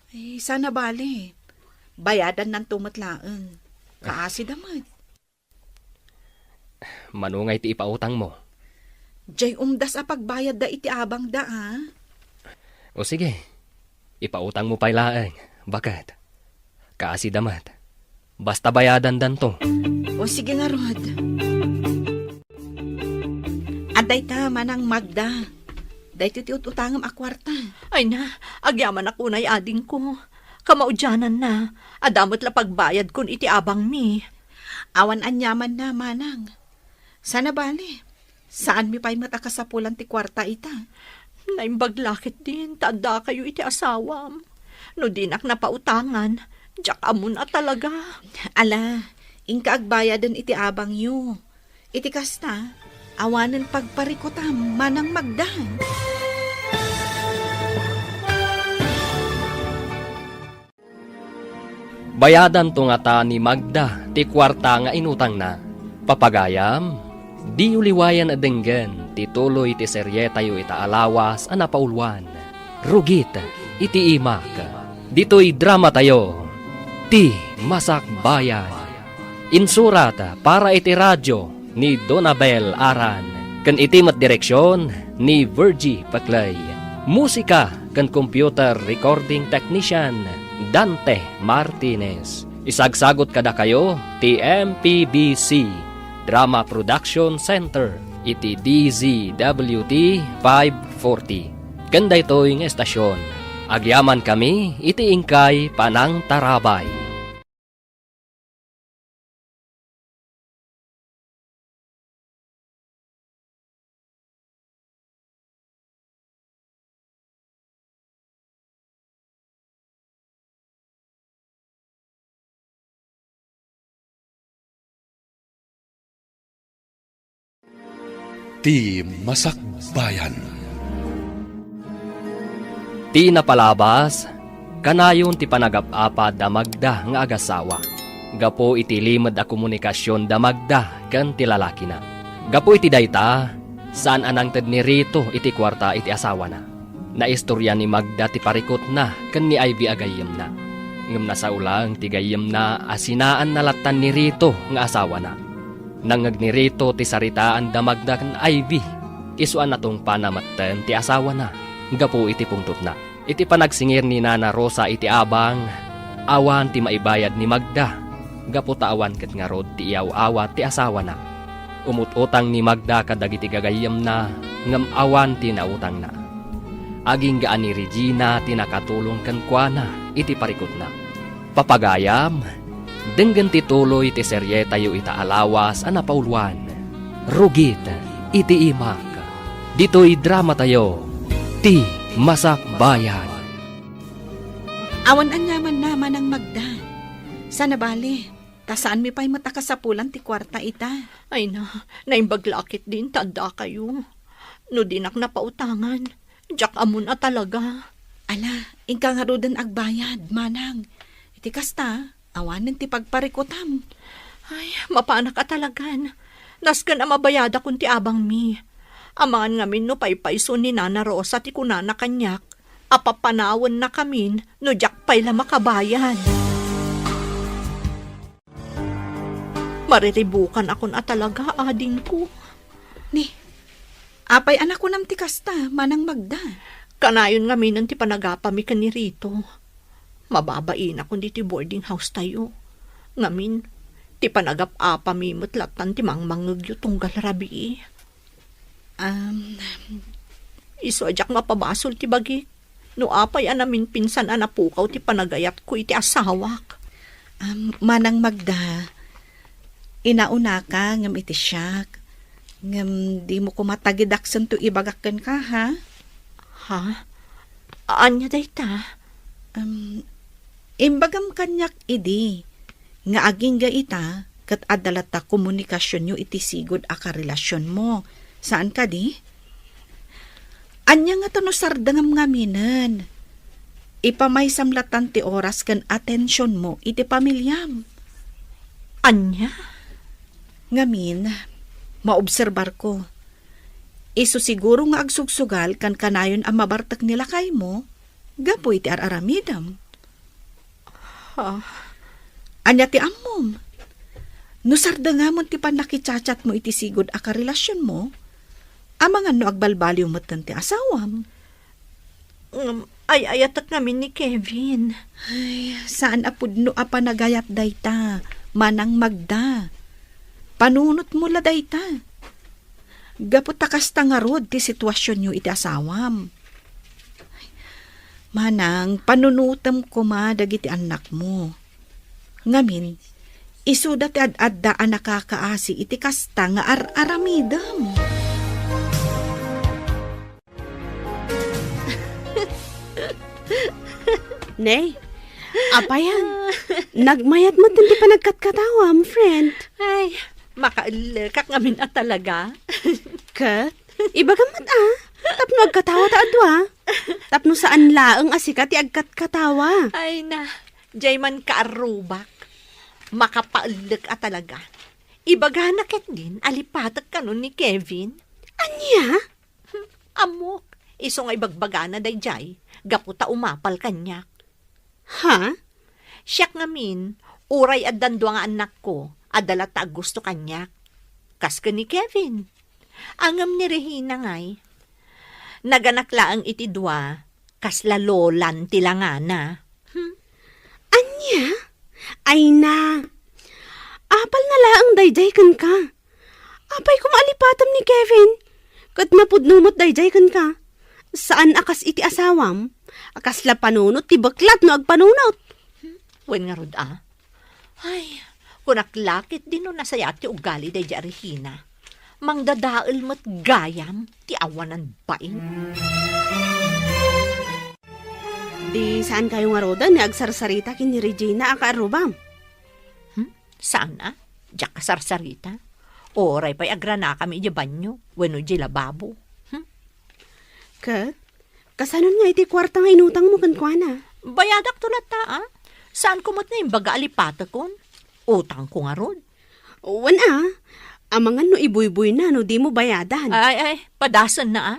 Ay, saan a bale. Bayadannanto met laeng. Kaasida met. Mano ngay ti ipautangmo? Diay umdas a pagbayadda iti abangda, a? O sige, ipautangmo pay laeng, baket. Kaasida met. Basta bayadandanto. O sige ngarud. Adda ita, Manang Magda. Daytoy ti ut-utangem a kuarta. Ay na, agyamanak unay adingko. Kamaudiananna, adda met la pagbayadkon iti abangmi. Awan aniamanna, Manang. Saan a bale, saanmi pay met a kasapulan ti kuarta ita. Naimbag la ketdin ta addakayo iti asawam. No dinak napautangan, diak ammon a talaga. Ala, inka agbayaden iti abangyo. Iti kasta, awanen pagparikutam, Manang Magda. Bayadanto ngata ni Magda ti kuarta nga inutangna. Papagayam, diyo liwayan a denggen ti tuloy ti serietayo ita a lawas a napauluan, Rugit iti Imak. Ditoy dramatayo, Ti Masakbayan. Insurat para iti radio ni Donabel Aran, ken iti met direksion ni Virgie Paclay. Musika ken computer recording technician, Dante Martinez. Isagsagut kadakayo ti M P B C Drama Production Center iti D Z W T five forty. Ken daytoy nga estasion, agyamankami iti inkay panangtarabay. Ti Masakbayan. Ti napalabas, kanayon ti panagap-apad da Magda nga agasawa, gapu iti limed a komunikasion da Magda ken ti lalakina. Gapu iti dayta, saan a nangted ni Rito iti kuarta iti asawana. Naistoria ni Magda ti parikutna ken ni Ivy a gayyemna. Ngem nasao laeng ti gayyemna a sinaanna lattan ni Rito nga asawana. Nangngeg ni Rito ti saritaan da Magda ken Ivy, isu a natungpana metten ti asawana gapu iti pungtotna. Iti panagsingir ni Nana Rosa iti abang, awan ti maibayad ni Magda, gapu ta awan ket ngarud ti iyaw-awat ti asawana. Umut-utang ni Magda kadagiti gagayyemna, ngem awan ti nautangna. Agingga a ni Regina ti nakatulong kenkuana iti parikutna. Papagayam, denggen ti tuloy ti serietayo ita a lawas a napauloan, Rugit iti Imak. Ditoy dramatayo, Ti Masakbayan. Awan aniamanna, Manang Magda. Sana bale, ta saanmi pay met a kasapulan ti kuarta ita. Ay na, naimbag la a ketdin ta addakayo. No dinak napautangan, diak ammon a talaga. Ala, inka ngaruden agbayad, Manang. Iti kasta, awanen ti pagparikutam. Ay, mapanak a talagan. Nasken a mabayadakon ti abangmi. Amangan ngamin no paypayso ni Nana Rosa ti kunana kaniak a papanawennakamin no diak pay la makabayad. Mariribukanakon a talaga, adingko. Ni, apay a nakunam ti kasta, Manang Magda? Kanayon ngaminen ti panagapami ken ni Rito. Mababainakon ditoy boarding house tayo. Ngamin, ti panagap-apami met lattan ti mangmangngegyo tunggal rabii. Um, Isu a diak mapabasol ti bagik no apay a naminpinsan a napukaw ti panagayatko iti asawak. Um, Manang Magda, inaunaka ngem iti siak. Ngem dimo koma tagidaksento ibagak kenka, ha? Ha? Ania dayta? Um, imbagam kaniak idi nga agingga ita ket adda latta komunikasionyo iti sigud a karelasionmo. Saan kadi? Ania ngata no sardengam ngaminen? Ipamaysam lattan ti oras ken atensionmo iti pamiliam. Ania? Ngamin, maobserbarko. Isu siguro nga agsugsugal ken kanayon a mabartek ni lakaymo gapu iti ar-aramidem. Ah. Ania ti ammom? No sardengamon ti pannakichatchatmo iti sigud a karelasionmo, amangan no agbalbaliw metten ti asawam. Ngem, ay-ayatek ngamin ni Kevin. Ay, saan a pudno a panagayat dayta, Manang Magda. Panunotmo la dayta. Gapu ta kasta ngarud ti situasionyo iti asawam. Manang, panunotem koma dagiti annakmo. Ngamin, isuda ti ad-adda a nakakaasi iti kasta nga ar-aramidem. Nay, apayan, nagmayat met ti panagkatkatawam, friend. Ay, makaellekak ngamin a talaga. Ket, ibagam met a, tapno agkatawa ta a dua. Tapno saan laeng a sika ti agkatkatawa. Ay na, jay man kaarrubak. Makapaellek a talaga. Ibagana ketdin a lipatek kanon ni Kevin. Ania? Hmm, ammok, isu nga ibagbagana dayjay, gapu ta umapal kaniak. Ha? Siak ngamin, uray addan dua nga annakko, adda latta a gusto kaniak. Kas ken ni Kevin. Ngem ni Regina ngay, naganak laeng iti dua, kasla lolan ti langana. Hmm? Ania? Ay na. Apalna laeng dayjay kenka. Apay koma a lipatem ni Kevin? Ket napudno met dayjay kenka. Saan a kas iti asawam, a kasla panunot ti beklat no agpanunot. Wen ngarud a. Ay, kunak la ketdin no nasayaat ti ugali daydi a Regina. Mangdadael met gayam ti awanan bain. Di saan kayo ngaruden nga agsarsarita ken ni Regina a kaarrubam? Hmm? Saan a? Diak kasarsarita. Uray pay agranakami idiay banyo wenno idiay lababo. Hmm? Ket, kasanon nga iti kuarta nga inutangmo kenkuana? Bayadakto latta, a? Saanko met nga imbaga a lipatekon? Utangko ngarud. Wen a, amangan no ibuyboyna no dimo bayadan. Ay, ay, padasenna a.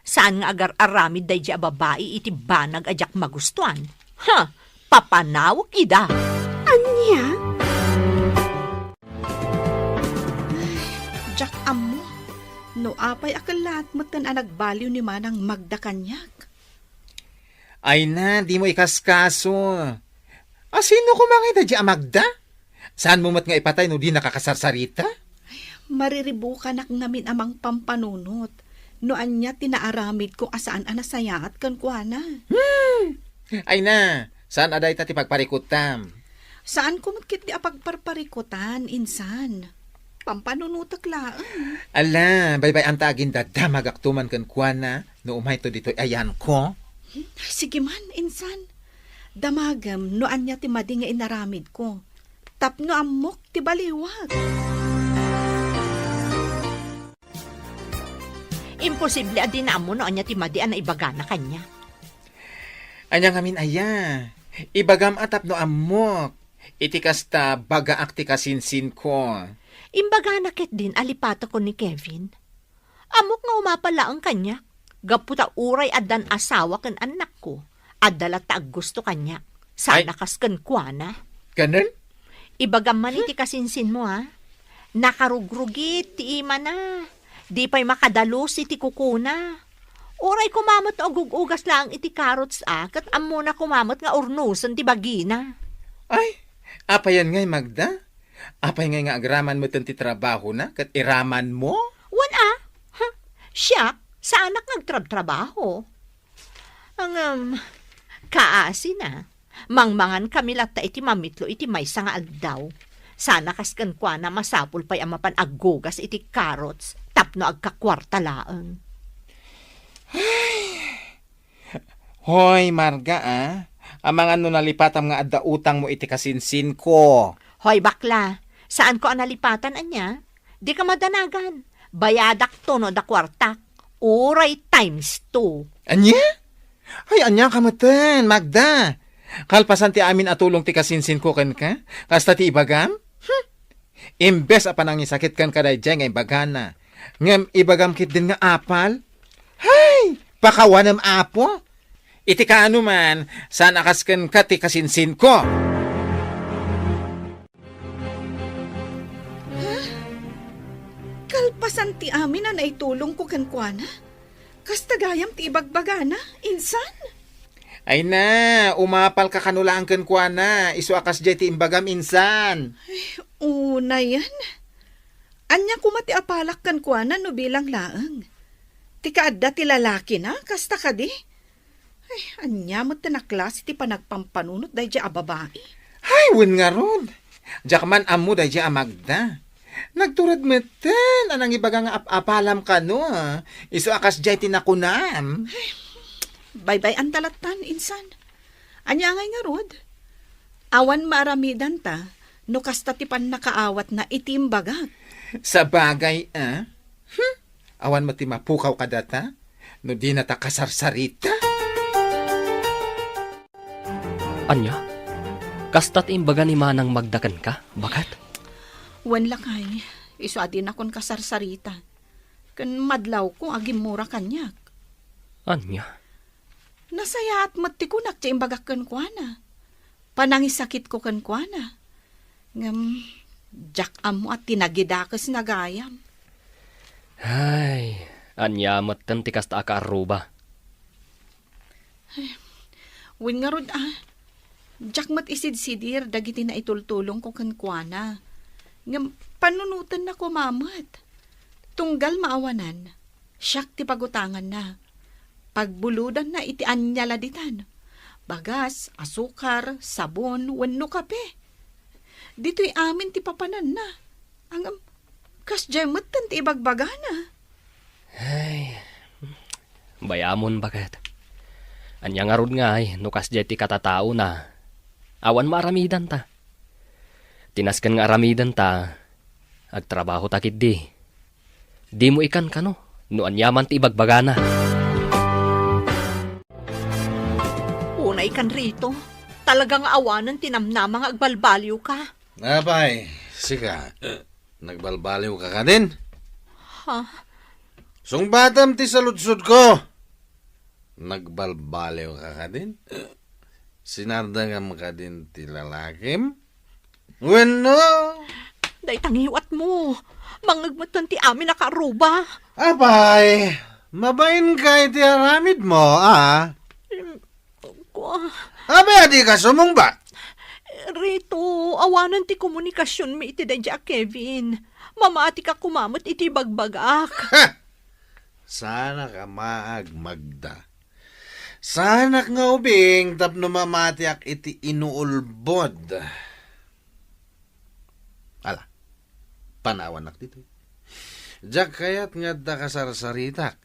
Saan nga agar-aramid daydi a babai iti banag a diak magustuan. Ha! Papanawek ida! Ania? Diak ammo no apay a kellaat metten a nagbaliw ni Manang Magda kaniak. Ay na, dimo ikaskaso. A, sino koma ngay daydi a Magda? Saanmo met nga ipatay no dinaka kasarsarita? Mariribukanak ngamin a mangpampanunot no ania ti naaramidko a saan a nasayaat kenkuana. Hmm! Ay na, saan a dayta ti pagparikutam? Saanko met ketdi a pagparparikutan, insan. Pampanunotek laeng. Ala, baybay-anta agin dadamagakto man kenkuana no umayto ditoy ayanko. Hmm, sige man, insan. Damagem no ania ti madi nga inaramidko. Tapno ammok ti baliwak. Imposible a di naammo no ania ti madi a naibagana kaniak. Ania ngamin aya? Ibagam a tapno ammok. Iti kasta, bagaak ti kasinsinko. Imbagana ketdin a lipatakon ni Kevin. Ammok nga umapal laeng kaniak, gapu ta uray addan asawa ken annakko, adda latta aggusto kaniak, saan a kas kenkuana. Ay. Kanen? Ibagam man iti kasinsinmo, ha? Nakarugrugit ti imana. Di pay makadalus iti kukuna. Uray koma met no agug-ugas laeng iti carrots, a, ket ammona koma met nga urnosen ti bagina. Ay, apayan ngay, Magda? Apay ngay nga agraman metten ti trabahona ket iramanmo? Wen a? Ha? Siak, saanak nga agtrabtrabaho. Ngem, kaasina, mangmangan kami latta iti mamitlo iti maysa nga aldaw. Saan a kas kenkuana, masapul pay a mapan aggugas iti carrots tapno agkakuarta laeng. Hoy, Marga, a. Amangan no nalipatam nga adda utangmo iti kasinsinko. Hoy, bakla, saanko a nalipatan, ania? Dika madanagan. Bayadakto no adda kuartak. Uray times two. Ania? Ay, ania ka metten, Magda? Kalpasan ti amin a tulong ti kasinsinko kenka, kasta ti ibagam? Hmm. Imbes a panangisakit kenka daydiay nga imbagana, ngem ibagam ketdin nga apal? Hay! Pakawanem, Apo! Iti kaano man, saan a kas kenka ti kasinsinko. Ha? Kalpasan ti amin a naitulongko kenkuana? Kasta gayam ti ibagbagana, insan? Ay na, umapalka kano laeng kenkuana, isu a kasdiay ti imbagam, insan. Ay, unayen. Ania koma ti apalak kenkuana no bilang laeng? Ti kaadda ti lalakina, kasta kadi? Ay, ania met ti naklase ti panagpampanunot daydiay a babai? Ay, wen ngarud. Diak man ammo daydiay a Magda. Nagtured metten a nangibaga nga ap-apalam kano, a. Isu a kasdiay ti nakunam. Baybay-anta lattan, insan. Ania ngay ngarud? Awan maaramidanta no kasta ti pannakaawatna iti imbagak. Sabagay, a? Hmm? Awan met ti mapukaw kadata no dinata kasarsarita. Ania? Kasta ti imbaga ni Manang Magda kenka, baket? Wen, lakay, isu a dinakon kasarsarita. Ken madlawko a gimmura kaniak. Ania? Nasayaat met ti kunak ti imbagak kenkuana. Panangisakitko kenkuana. Ngem, diak ammo a tinagidakesna gayam. Ay, ania metten ti kasta a kaarruba? Ay, wen ngarud a, diak met isidsidir dagiti naitultulongko kenkuana. Ngem, panunotenna koma met. Tunggal maawanan, siak ti pagutanganna. Pagbulodanna iti ania la ditan. Bagas, asukar, sabon, wenno kape. Ditoy amin ti papananna. Ngem, kasdiay metten ti ibagbagana. Ay, bayamon, baket. Ania ngarud ngay no kasdiay ti katataona? Awan maaramidanta. Ti nasken nga aramidenta, agtrabahota ketdi. Dimo ikankano no aniaman ti ibagbagana. Unay kan rito, talaga nga awanen ti namnama nga agbalbaliwka. Apay, sika, eh, nagbalbaliwka kadin? Ha? Sungbatam ti saludsodko. Nagbalbaliwka kadin? Sinardengam kadin ti lalakim? Wenno? Dayta ngiwatmo. Mangngegmetten ti amin a karuba. Apay, mabainka iti aramidmo, a? Em, kua- Apay, adika sumungbat? Rito, awanen ti komunikasionmi iti daydiay a Kevin. Mamatika koma met iti ibagbagak. Ha! Saanka maag, Magda. Saanak nga ubing tapno mamatiak iti inuulbod. Ala, panawannak ditoy. Diak kayat nga adda kasarsaritak.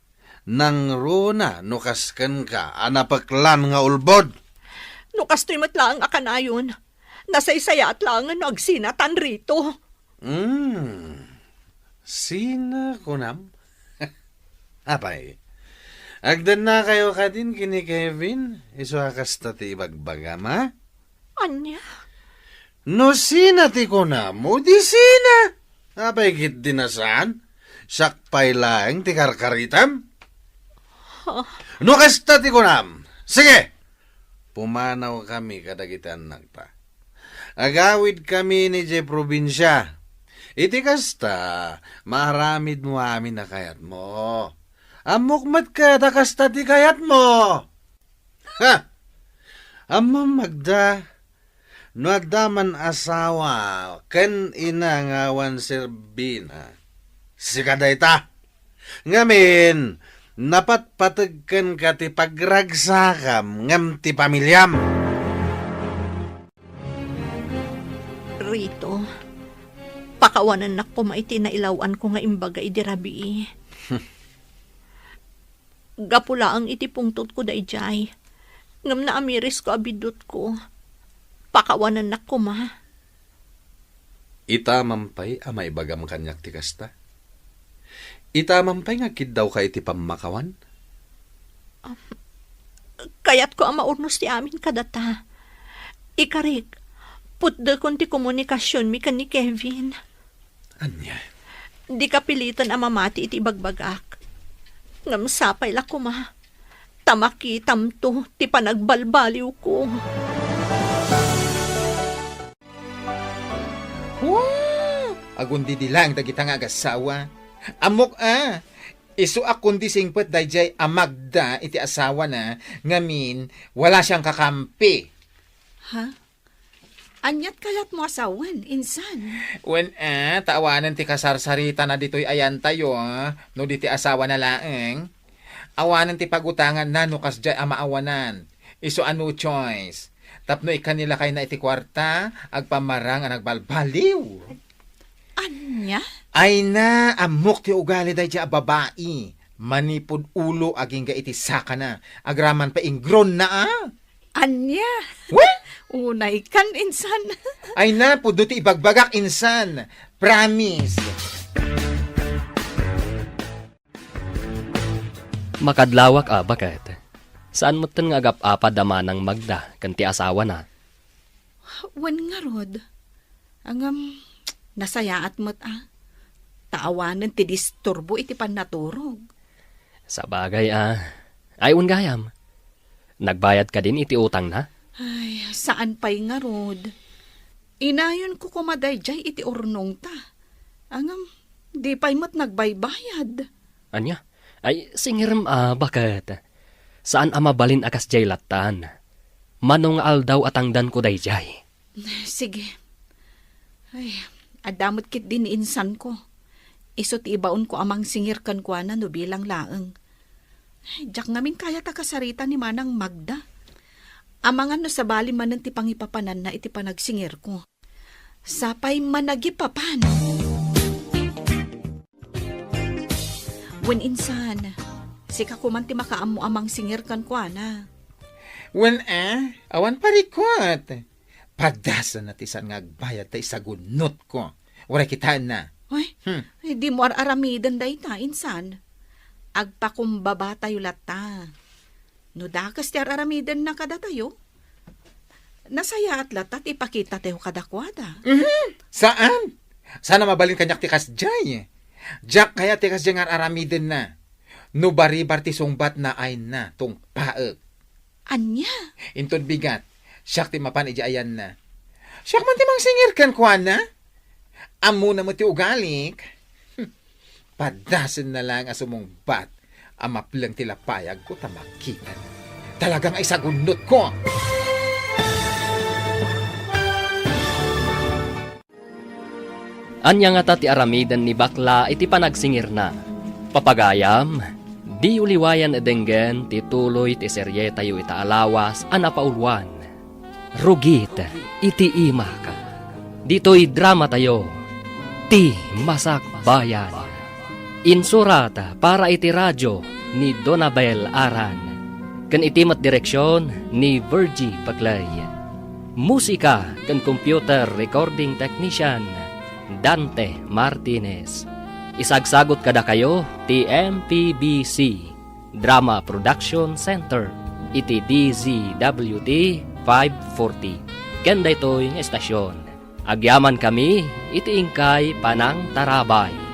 Nangruna no kas kenka a napeklan nga ulbod. No kastoy met laeng a kanayon, nasaysayaat laengen no agsinatan, Rito. Hmm. Sina kunam? Apay, agdennakayo kadin ken ni Kevin, isu a kasta ti ibagbagam, a? Ania? No sina ti kunam, o di sina? Apay, ket di na saan? Siak pay laeng ti karkaritam? Ha? No kasta ti kunam, sige! Pumanawkami kadagiti annakta. Agawidkami idiay probinsia. Iti kasta, maaramidmo amin a kayatmo. Ammok met ket a kasta ti kayatmo. Ha! Ammom, Magda, no adda man asawa ken ina nga awan serbina, sika dayta. Ngamin, napatpateg kenka ti pagragsakam ngem ti pamiliam. Rito, pakawanennak koma iti nailaw-anko nga imbaga idi rabii. Gapu laeng iti pungtotko daydiay, ngem naamirisko a biddutko. Pakawanennak koma. Ita man pay a maibagam kaniak ti kasta? Ita man pay nga agkiddawka iti pammakawan? Am, kayatko a maurnos ti amin kadata. Ikarik, putdekon ti komunikasionmi ken ni Kevin. Ania? Dika piliten a mamati iti ibagbagak. Ngem sapay la koma, ta makitamto ti panagbalbaliwko. Wow! Agundidi laeng dagita nga agassawa. Ammok a, isu a kundi singpet daydiay a Magda iti asawana, ngamin, wala sian kakampi. Ha? Aniat kayatmo a sawen, insan? Wen a, ta awanen ti kasarsaritana ditoy ayantayo, a, no di ti asawana laeng. Awanen ti pagutanganna no kasdiay a maawanan. Isu a no choice. Tapno ikkan ni lakayna iti kuarta, agpammarang a nagbalbaliw. Ania? Ay na, ammok ti ugali daydiay a babai. Manipud ulo agingga iti sakana. Agraman pay ingronna a. Ania? Wen? Unay kan insan. Ay na, pudno ti ibagbagak insan. Promise. Makadlawak a baket. Saan metten nga agap-apad a manang Magda ken ti asawana. Wen ngarud. Ngem, nasayaat met a. Ta awanen ti disturbo iti pannaturog. Sabagay a. Ay, wen gayam. Nagbayad kadin iti utangna? Ay, saan pay ngarud. Inayonko koma daydiay iti urnongta. Ngem, di pay met nagbaybayad. Ania? Ay, singirem a baket. Saan a mabalin a kasdiay lattan. Mano nga aldaw a tangdanko daydiay. Sige. Ay, adda met ketdi ni insanko. Isu ti ibaonko a mangsingir kenkuana no bilang laeng. Ay, diak ngamin kayat a kasarita ni Manang Magda. Amangan no sabali manen ti pangipapananna iti panagsingirko. Sapay managipapan. Wen insan, sika koman ti makaammo a mangsingir kenkuana. Wen a, awan parikot. Padasanna ti saan nga agbayad ta isagunnotko. Uray kitaenna. Ay, Hmm. Ay, dimo ar-aramiden dayta, insan. Agpakumbabatayo latta. No dakes ti ar-aramidenna kadatayo, nasayaat latta ti ipakitatayo kadakuada. Mhm. Saan? Saan a mabalin kaniak ti kasdiay? Diak kayat ti kasdiay nga ar-aramidenna. No baribar ti sungbatna, ayna, tungpaek. Ania? Inton bigat, siak ti mapan idiay ayanna. Siak man ti mangsingir kenkuana. Ammona met ti ugalik. Padasenna laeng a sumungbat a mapleng ti lapayagko ta makitan. Talaga nga isagunnotko! Ania ngata ti aramiden ni bakla iti panagsingirna? Papagayam, diyo liwayan a denggen ti tuloy ti serietayo ita a lawas a napauluan, Rugit iti Imak. Ditoy dramatayo, Ti Masakbayan. Insurat para iti radio ni Donabel Aran, ken iti met direksion ni Virgie Paclay. Musika ken computer recording technician, Dante Martinez. Isagsagut kadakayo ti M P B C Drama Production Center iti D Z W T five forty. Ken daytoy nga estasyon, agyamankami iti inkay panangtarabay.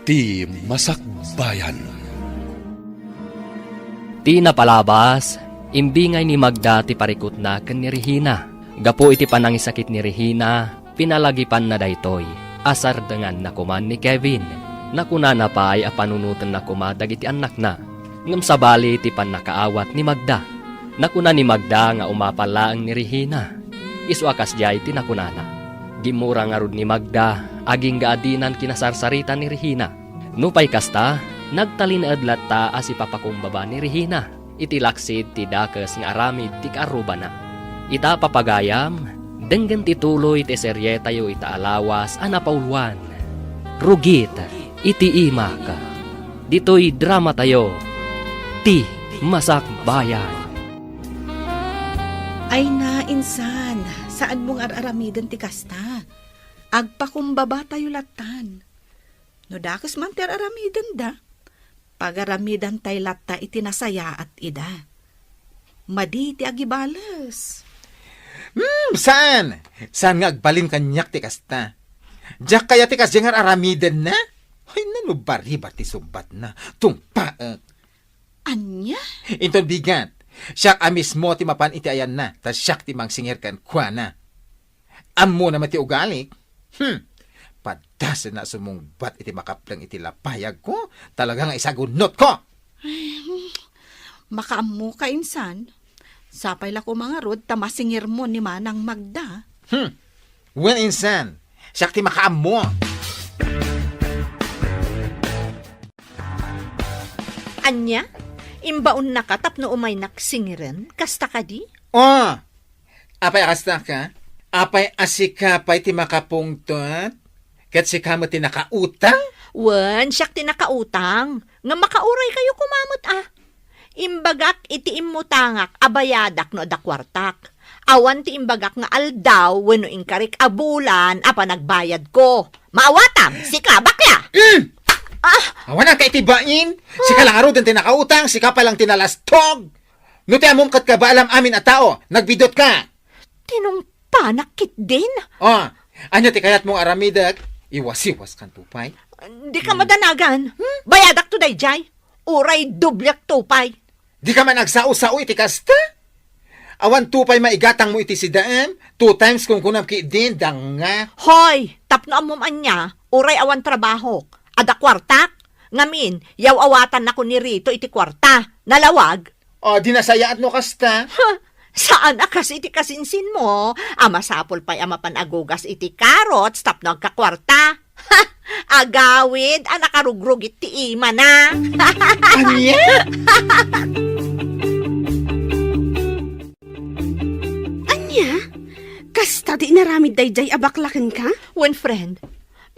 Ti Masakbayan. Ti napalabas, imbingay ni Magda ti parikutna ken ni Regina. Gapu iti panangisakit ni Regina, pinalagipanna daytoy. Asardenganna koman ni Kevin. Nakunana pay a panunotenna koma dagiti annakna. Ngem sabali ti pannakaawat ni Magda. Nakuna ni Magda nga umapal laeng ni Regina. Isu a kasdiay ti nakunana. Gimmura ngarud ni Magda, agingga a dinan kinasarsarita ni Regina. Nupay kasta, nagtalinaed latta a sipapakumbaba ni Regina iti laksid ti dakes nga aramid ti kaarrubana. Ita, papagayam, denggen ti tuloy ti serietayo ita a lawas a napauluan, Rugit iti Imak. Ditoy dramatayo, Ti Masakbayan. Ay na, insan, saanmo nga ar-aramiden ti kasta. Agpakumbabatayo lattan. No dakes man ti ar-aramidenda, pagaramidantay latta iti nasayaat ida. Madi ti agibales. Hmm, saan? Saan nga agbalin kaniak ti kasta? Diak kayat ti kasdiay nga ar-aramidenna? Ay, nano baribar ti sungbatna. Tungpaek. Ania? Inton bigat, siak a mismo ti mapan iti ayanna, ta siak ti mangsingir kenkuana. Ammona met ti ugalik. Hmm. Padasenna a sumungbat iti makapleng iti lapayagko, talaga nga isagunnotko. Ay, hmm. Makaammoka, insan. Sapay la koma ngarud ta masingirmo ni Manang Magda. Hmm. Wen, insan, siak ti makaammo. Ania? Imbaonnaka tapno umaynak singiren? Kasta kadi? Oh! Apay a kasta ka? Apay a sika pay ti makapungtot? Ket sika met ti nakautang? Wen, siak ti nakautang. Nga makauray kayo koma met, ah. Imbagak iti immutangak a bayadak no adda kuartak. Awan ti imbagak nga aldaw wenno inkarik a bulan a panagbayadko. Maawatam, sika, bakla! Mm! Ah! Awanan ka iti bain! Sika lang ngaruden ti nakautang, sika pay lang ti nalastog! No ti ammom ket kabaalam amin a tao, nagbidutka! Tinungpanak ketdin? Oh, ania ti kayatmo nga aramidek? Iwasiwaskanto pay. Dika madanagan. Hmm? Bayadakto daydiay. Uray dobliakto pay. Dika man agsao-sao iti kasta? Awanto pay maigatangmo iti sidaem, two times kunkunam ketdin, danga. Hoy, tapno ammom ania, uray awan trabahok. Adda kuartak? Ngamin, yaw-awatannako ni Rito iti kuarta. Nalawag? O, di nasayaat no kasta? Huh, saan a kas iti kasinsinmo a masapul pay a mapan agugas iti carrots tapno agkakuarta? Ha! Agawid a nakarugrugit ti imana. Ania? Ania? Kasta ti inaramid daydiay a bakla kenka? Wen, friend,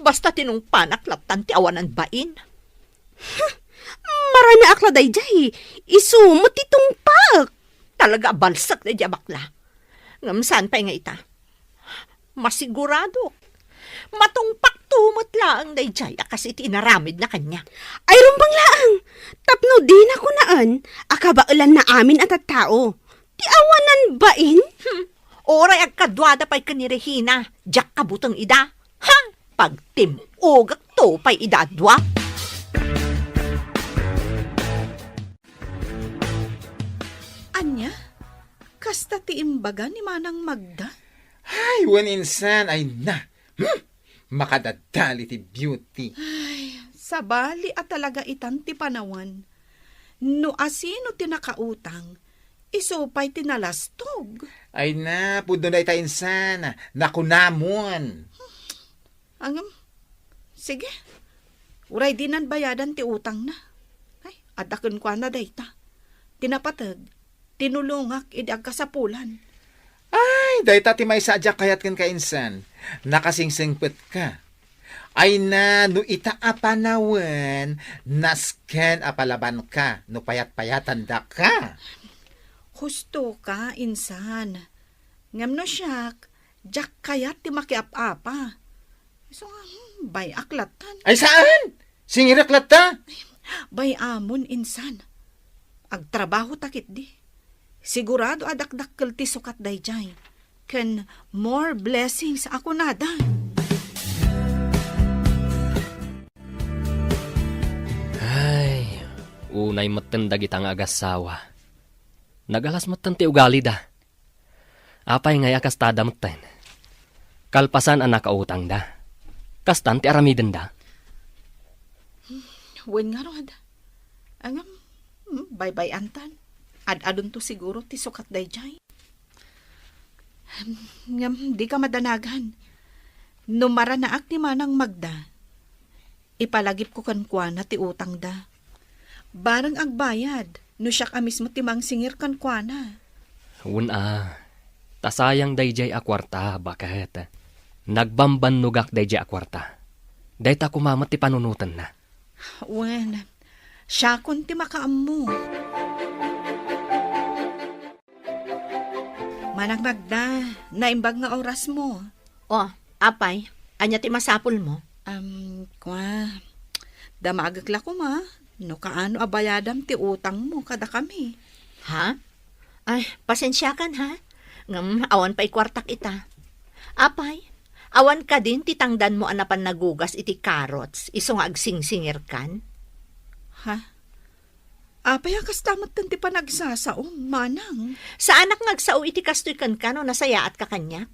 basta tinungpanak lattan ti awanan bain. Huh! Maranaak la daydiay. Isu met ti tungpaek. Talaga a balsek daydiay a bakla. Ngem saan pay nga ita? Masigurado. Matungpakto met laeng daydiay a kas iti inaramidna kaniak. Ay, rumbeng laeng! Tapno dina kunaen a kabaelanna amin a tattao. Ti awanan bain? Hmm. Uray agkaduada pay ken ni Regina, diak kabuteng ida. Ha? Pagtim-ogakto pay ida a dua. Ania? Kasta ti imbaga ni Manang Magda? Ay, wen insan, ay na. Hmm? Makadadal iti beauty. Ay, sabali a talaga itan ti panawen. No asino ti nakautang, isu pay ti nalastog. Ay na, pudno dayta insan, nakunamon. Ngem, sige. Uray dinan bayadan ti utangna. Ay, adda kenkuana dayta. Ti napateg, tinulongak idi agkasapulan. Ay, dayta ti maysa a diak kayat kenka insan. Nakasingsengpetka. Ay na, no ita a panawen, nasken a palabanka no payat-payatandaka. Hustoka, insan. Ngem no siak, diak kayat ti makiap-apa. Isu nga, hmm, bay-ak lattan. Ay, saan? Singirek latta? Bay-amon, insan. Agtrabaho ta ketdi. Sigurado a dakdakkel ti sukat daydiay. Ken more blessings a kunada. Ay, unay metten dagita nga agassawa. Nagalas metten ti ugalida. Apay ngay a kastada metten? Kalpasan a nakautangda, kastan ti aramidenda? Wen ngarud. Ngem, hmm, baybay-antan. Ad-adunto siguro ti sukat daydiay. Ngem, dika madanagan. No maranaak ni Manang Magda, ipalagipko kenkuana ti utangda. Bareng agbayad, no siak a mismo ti mangsingir kenkuana. Wen a, ta sayang daydiay a kuarta, baket. Nagbambannogak daydiay a kuarta. Dayta koma met ti panunotenna. Wen, siakon ti makaammo. Manang Magda, naimbag nga orasmo. O, apay, ania ti masapulmo? Am, kua, damagek la koma, no kaano a bayadam ti utangmo kadakami. Ha? Ay, pasensiakan, ha? Ngem, awan pay kuartak ita. Apay, awan kadin ti tangdanmo a napan nagugas iti carrots, isu nga agsingsingirkan? Ha? Apay a kasta metten ti panagsasaom, manang? Saanak nga agsao iti kastoy kenka no nasayaatka kaniak.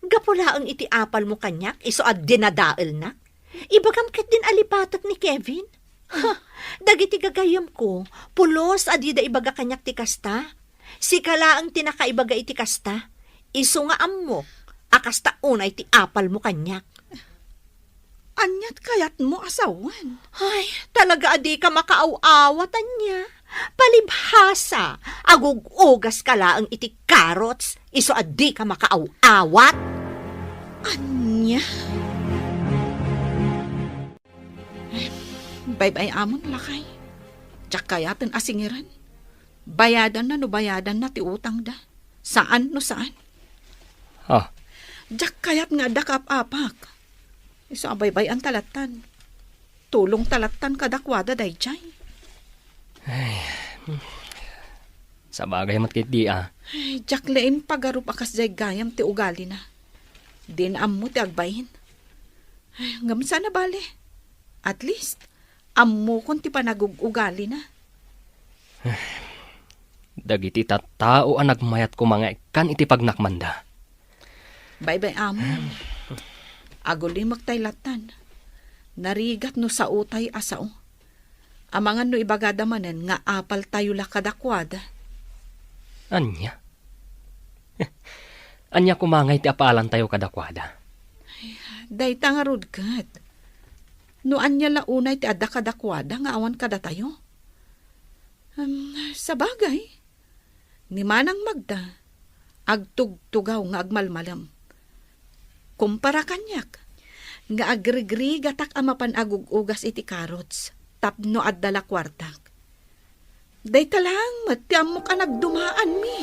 Gapu laeng iti apalmo kaniak, isu a dinadaelnak. Ibagam ketdin a lipatek ni Kevin. Ha, dagiti gagayyemko, pulos a dida ibaga kaniak ti kasta. Sika laeng ti nakaibaga iti kasta. Isu nga ammok a kasta unay ti apalmo kaniak. Aniat kayatmo a sawen? Ay, talaga a dika makaaw-awat, ania? Palibhasa, agug-ugas ka laeng iti carrots, isu a dika makaaw-awat. Ania? Baybay-amon, lakay. Diak kayaten a singiren. Bayadanna no bayadanna ti utangda. Saan no saan. Ah. Diak kayat nga adda kaap-apak. Isu a baybay-an ta lattan. Tulong ta lattan kadakuada daydiay. Ay, hmm. Sabagay met ketdi, ah. Ay, diak laeng pagarup a kasdiay gayam ti ugalina. Dina ammo ti agbain. Ay, ngem saan a bale. At least, ammokon ti panagug-ugalina. Dagiti tattao a nagmayat koma nga ikkan iti pagnakmanda. Baybay-amon. Agulimek tay lattan. Narigat no saotay a sao. Amangan no ibagada manen nga apaltayo la kadakuada. Ania? Ania koma ngay ti apalantayo kadakuada? Ay, dayta ngarud ket. No ania la unay ti adda kadakuada nga awan kadatayo? Em, sabagay, ni Manang Magda, agtugtugaw nga agmalmalem. Kumpara kaniak, nga agrigrigatak a mapan agug-ugas iti carrots tapno adda la kuartak. Dayta laeng met ti ammok a nagdumaanmi.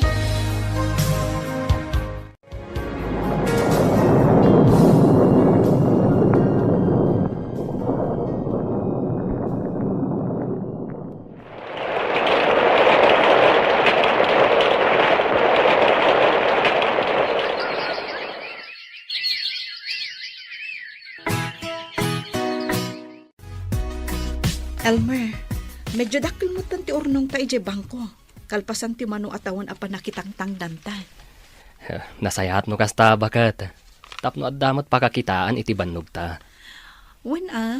Elmer, medyo dakkel metten ti urnongta idiay bangko, kalpasan ti mano a tawen a pannakitangtangdanta. Eh, nasayaat no kasta, baket. Tapno adda met pakakitaan iti bannogta. Wen a,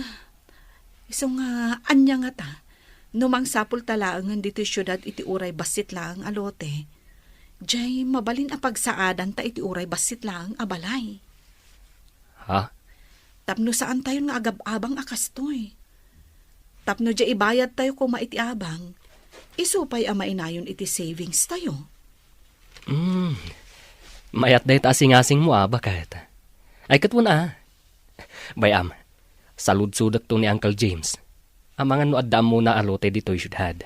isu nga ania ngata, no mangsapulta laengen ditoy siudad iti uray bassit laeng a lote, diay mabalin a pagsaadanta iti uray bassit laeng a balay. Ha? Tapno saantayon nga agab-abang a kastoy. Tapno diay ibayadtayo koma iti abang, isu pay a mainayon iti savings tayo. Hmm. Mayat dayta a singasingmo a, baket. Ay, ket wen a. Bay-am, saludsodekto ni Uncle James. Amangan no adda ammona a lote ditoy siudad.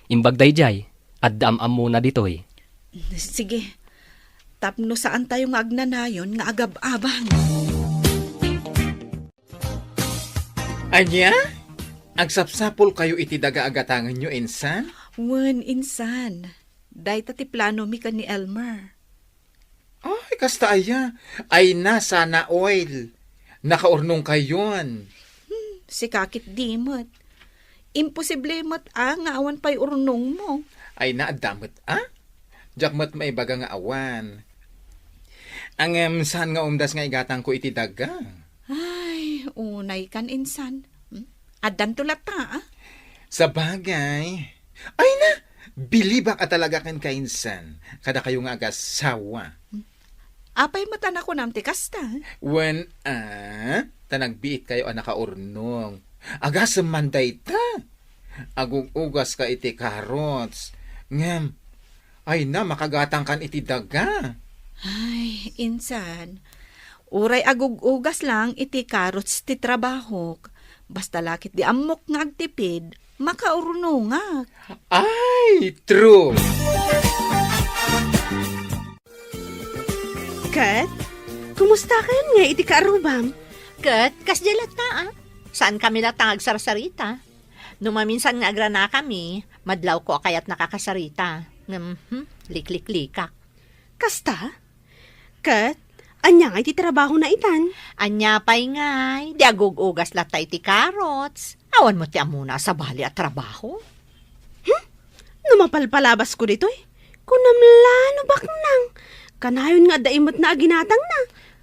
Imbag daydiay, adda am-ammona ditoy. Sige. Tapno saantayo nga agnanayon nga agab-abang. Ania? Agsapsapulkayo iti daga a gatangenyo, insan? Wen, insan. Dayta ti planomi ken ni Elmer. Ay, kasta aya. Ay na, sana all. Nakaurnongkayon. Hmm, sika ketdi met. Imposible met a nga awan pay urnongmo. Ay na, adda met a. Diak met maibaga nga awan. Ngem saan nga umdas nga igatangko iti daga? Ay, unaykan insan. Hmm? Addanto latta, a? Sabagay. Ay na, bilibak a talaga kenka insan. Kadakayo nga agasawa. Apay met a nakunam ti kasta? Wen a, ta nagbiitkayo a nakaurnong. Agasem man dayta. Agug-ugaska iti carrots. Ngem, ay na, makagatangkan iti daga. Ay, insan. Uray agug-ugas lang iti carrots ti trabahok. Basta la ketdi ammok nga agtipid, makaurnongak. Ay, true! Ket, kumustakan ngay iti kaarrubam? Ket, kasdiay latta, a. Saankami latta nga agsarsarita. No maminsan nga agranakami, madlawko a kayat nakakasarita. Ngem, hmm, likliklikak. Kasta? Ket, ania ngay ti trabahona itan? Ania pay ngay, di agug-ugas latta iti carrots. Awan met ti ammona a sabali a trabaho. Hmm? No mapalpalabasko ditoy, kunam la no baknang. Kanayon nga adda immetna a ginatangna.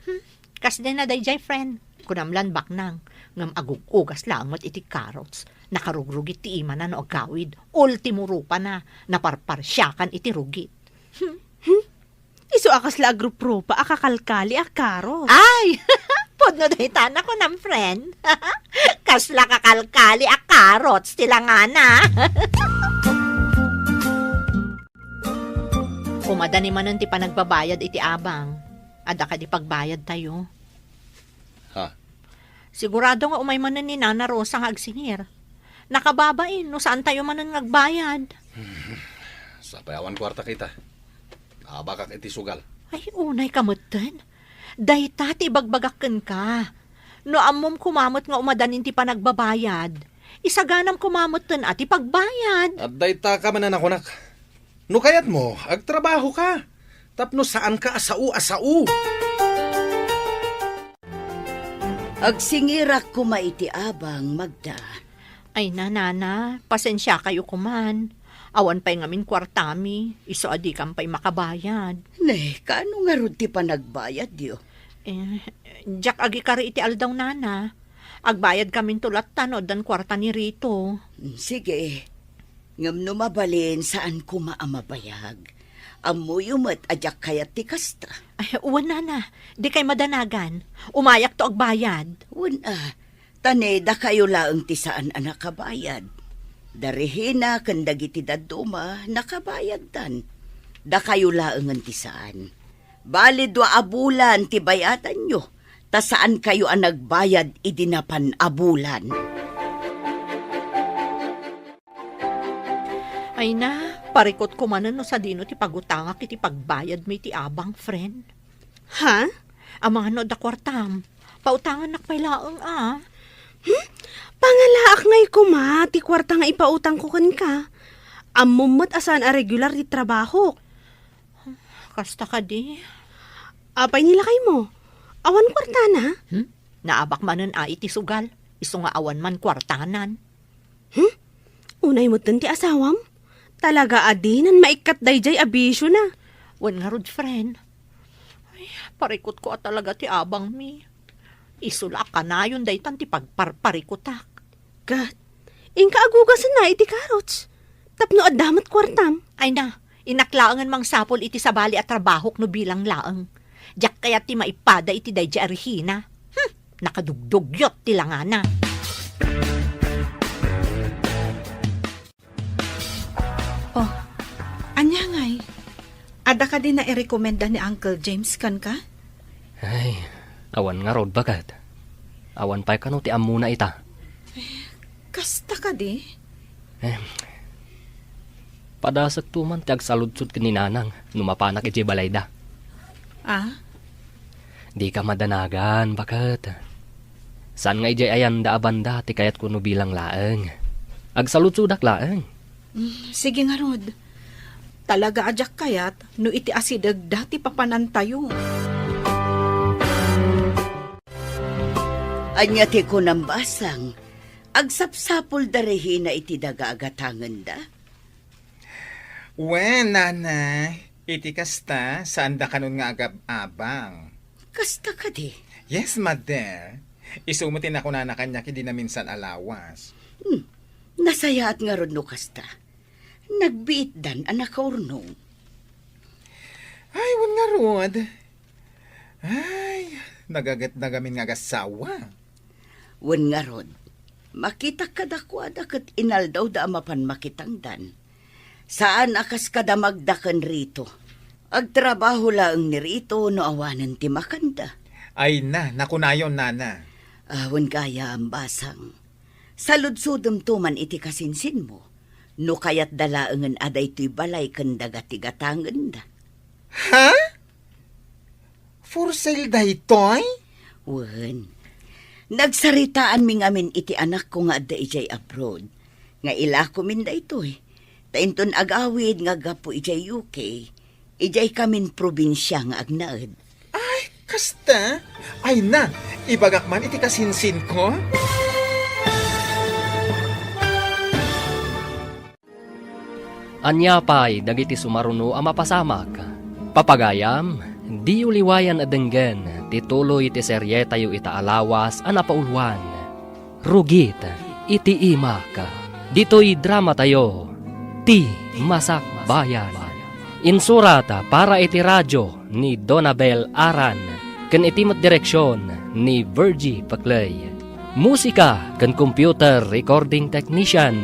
Hmm, kasdiay na daydiay, friend. Kunam lan baknang, ngem agug-ugas laeng met iti carrots. Nakarugrugit ti imana no agawid. Ultimo rupana, naparparsiakan iti rugit. Hmm? Hmm? Isu a kasla agruprupa a kakalkali a carrots. Ay! Pudno dayta nakunam, friend. Kasla kakalkali a carrots ti langana. Umadani manen ti panagbabayad iti abang. Adda kadi pagbayadtayo? Ha? Sigurado nga umay manen ni Nana Rosa nga agsingir. Nakababain no saantayo manen nga agbayad. Sapay awan kuarta kita. Abakak iti sugal. Ay, unayka metten. Dayta ti ibagbagak kenka. No ammom koma met nga umadanin ti panagbabayad, isaganam koma metten a ti pagbayad. At dayta ka man a nakunak. No kayatmo, agtrabaho ka. Tapno saanka a sao a sao. Agsingirak koma iti abang, Magda. Ay na, Nana, pasensiakayo koman. Awan pay ngamin kuartami, isu a dikam pay makabayad. Ne, kaano ngarud ti panagbayadyo? Eh, diak agikari iti aldaw, Nana. Agbayadkaminto latta no addan kuarta ni Rito. Mm, sige. Ngem no mabalin, saan koma a mabayag. Ammoyo met a diak kayat ti kasta. Ay, wen, Nana. Dikay madanagan. Umayakto agbayad. Wen a, ta ne, dakayo laeng ti saan a nakabayad. Da Regina ken dagiti dadduma, nakabayaddan. Dakayo laengen ti saan. Bali dua a bulan ti bayadanyo, ta saankayo a nagbayad idi napan a bulan. Ay na, parikutko manen no sadino ti pagutangak iti pagbayadmi iti abang, friend. Ha? Amangan no adda kuartam. Pautangannak pay laeng a. Hmm? Pangalaak ngay koma ti kuarta nga ipautangko kenka. Ammom met a saan a regular ti trabahok. Kasta kadi. Apay ni lakaymo? Awan kuartana? Hmm? Naabak manen a iti sugal. Isu nga awan man kuartanan. Hmm? Unay metten ti asawam? Talaga a dinan maikkat daydiay a bisiona. Wen ngarud, friend. Ay, parikutko a talaga ti abangmi. Isu la a kanayon daytan ti pagparparikutak. Ket, inka agugasenna iti karots. Tapno adda met kuartam. Ay na, innak laengen mangsapul iti sabali a trabahok no bilang laeng. Diak kayat ti maipada iti daydiay a Regina. Hmm, nakadugdugyot ti langana. Oh, ania ngay? Adda kadi nairekomenda ni Uncle James kenka? Ay, awan ngarud, baket. Awan pay kano ti ammona ita. Kasta kadi? Eh, padasekto man ti agsaludsod ken ni Nanang no mapanak idiay balayda. Ah? Dika madanagan, baket. Saan nga idiay ayanda a banda ti kayatko no bilang laeng. Agsaludsodak laeng. Mm, sige ngarud. Talaga a diak kayat no iti asidegda ti papanantayo. Ania ti kunam, Basang? Agsapsapulda Regina iti daga a gatangenda? Wen, Nana, iti kasta, saanda kanon nga agab-abang. Kasta kadi? Yes, Mother. Isu met ti nakunana kaniak idi naminsan a lawas. Hmm. Nasayaat ngarud no kasta. Nagbiitdan a nakaurnong. Ay, wen ngarud. Ay, nagaget nagamin nga agasawa. Wen ngarud, makitak kadakuada ket inaldawda a mapan makitangdan. Saan a kas kadamagda ken Rito. Agtrabaho laeng ni Rito no awanen ti makanda. Ay na, nakunayon, Nana. Ah, wen gayam, Basang. Saludsodemto man iti kasinsinmo, no kayatda laengen a daytoy balay ken daga ti gatangenda. Ha? For sale daytoy? Wen. Nagsaritaanmi ngamin iti anakko nga adda idiay abroad, nga ilakomin daytoy, ta inton agawid nga aggapu idiay U K, idiay kamin probinsia nga agnaed. Ay, kasta? Ay na, ibagak man iti kasinsinko. Ania pay dagiti sumaruno a mapasamak? Papagayam, diyo liwayan a denggen ti tuloy ti serietayo ita a lawas a napauluan. Rugit iti imak. Ditoy dramatayo, Ti Masakbayan. Insurat para iti radio ni Donabel Aran ken iti met direksion ni Virgie Paclay. Musika ken computer recording technician,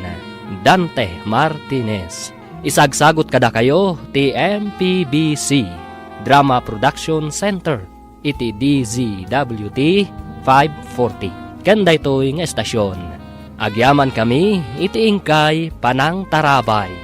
Dante Martinez. Isagsagut kadakayo ti M P B C Drama Production Center iti D Z W T five forty. Ken daytoy nga estasyon, agyamankami iti inkay panangtarabay.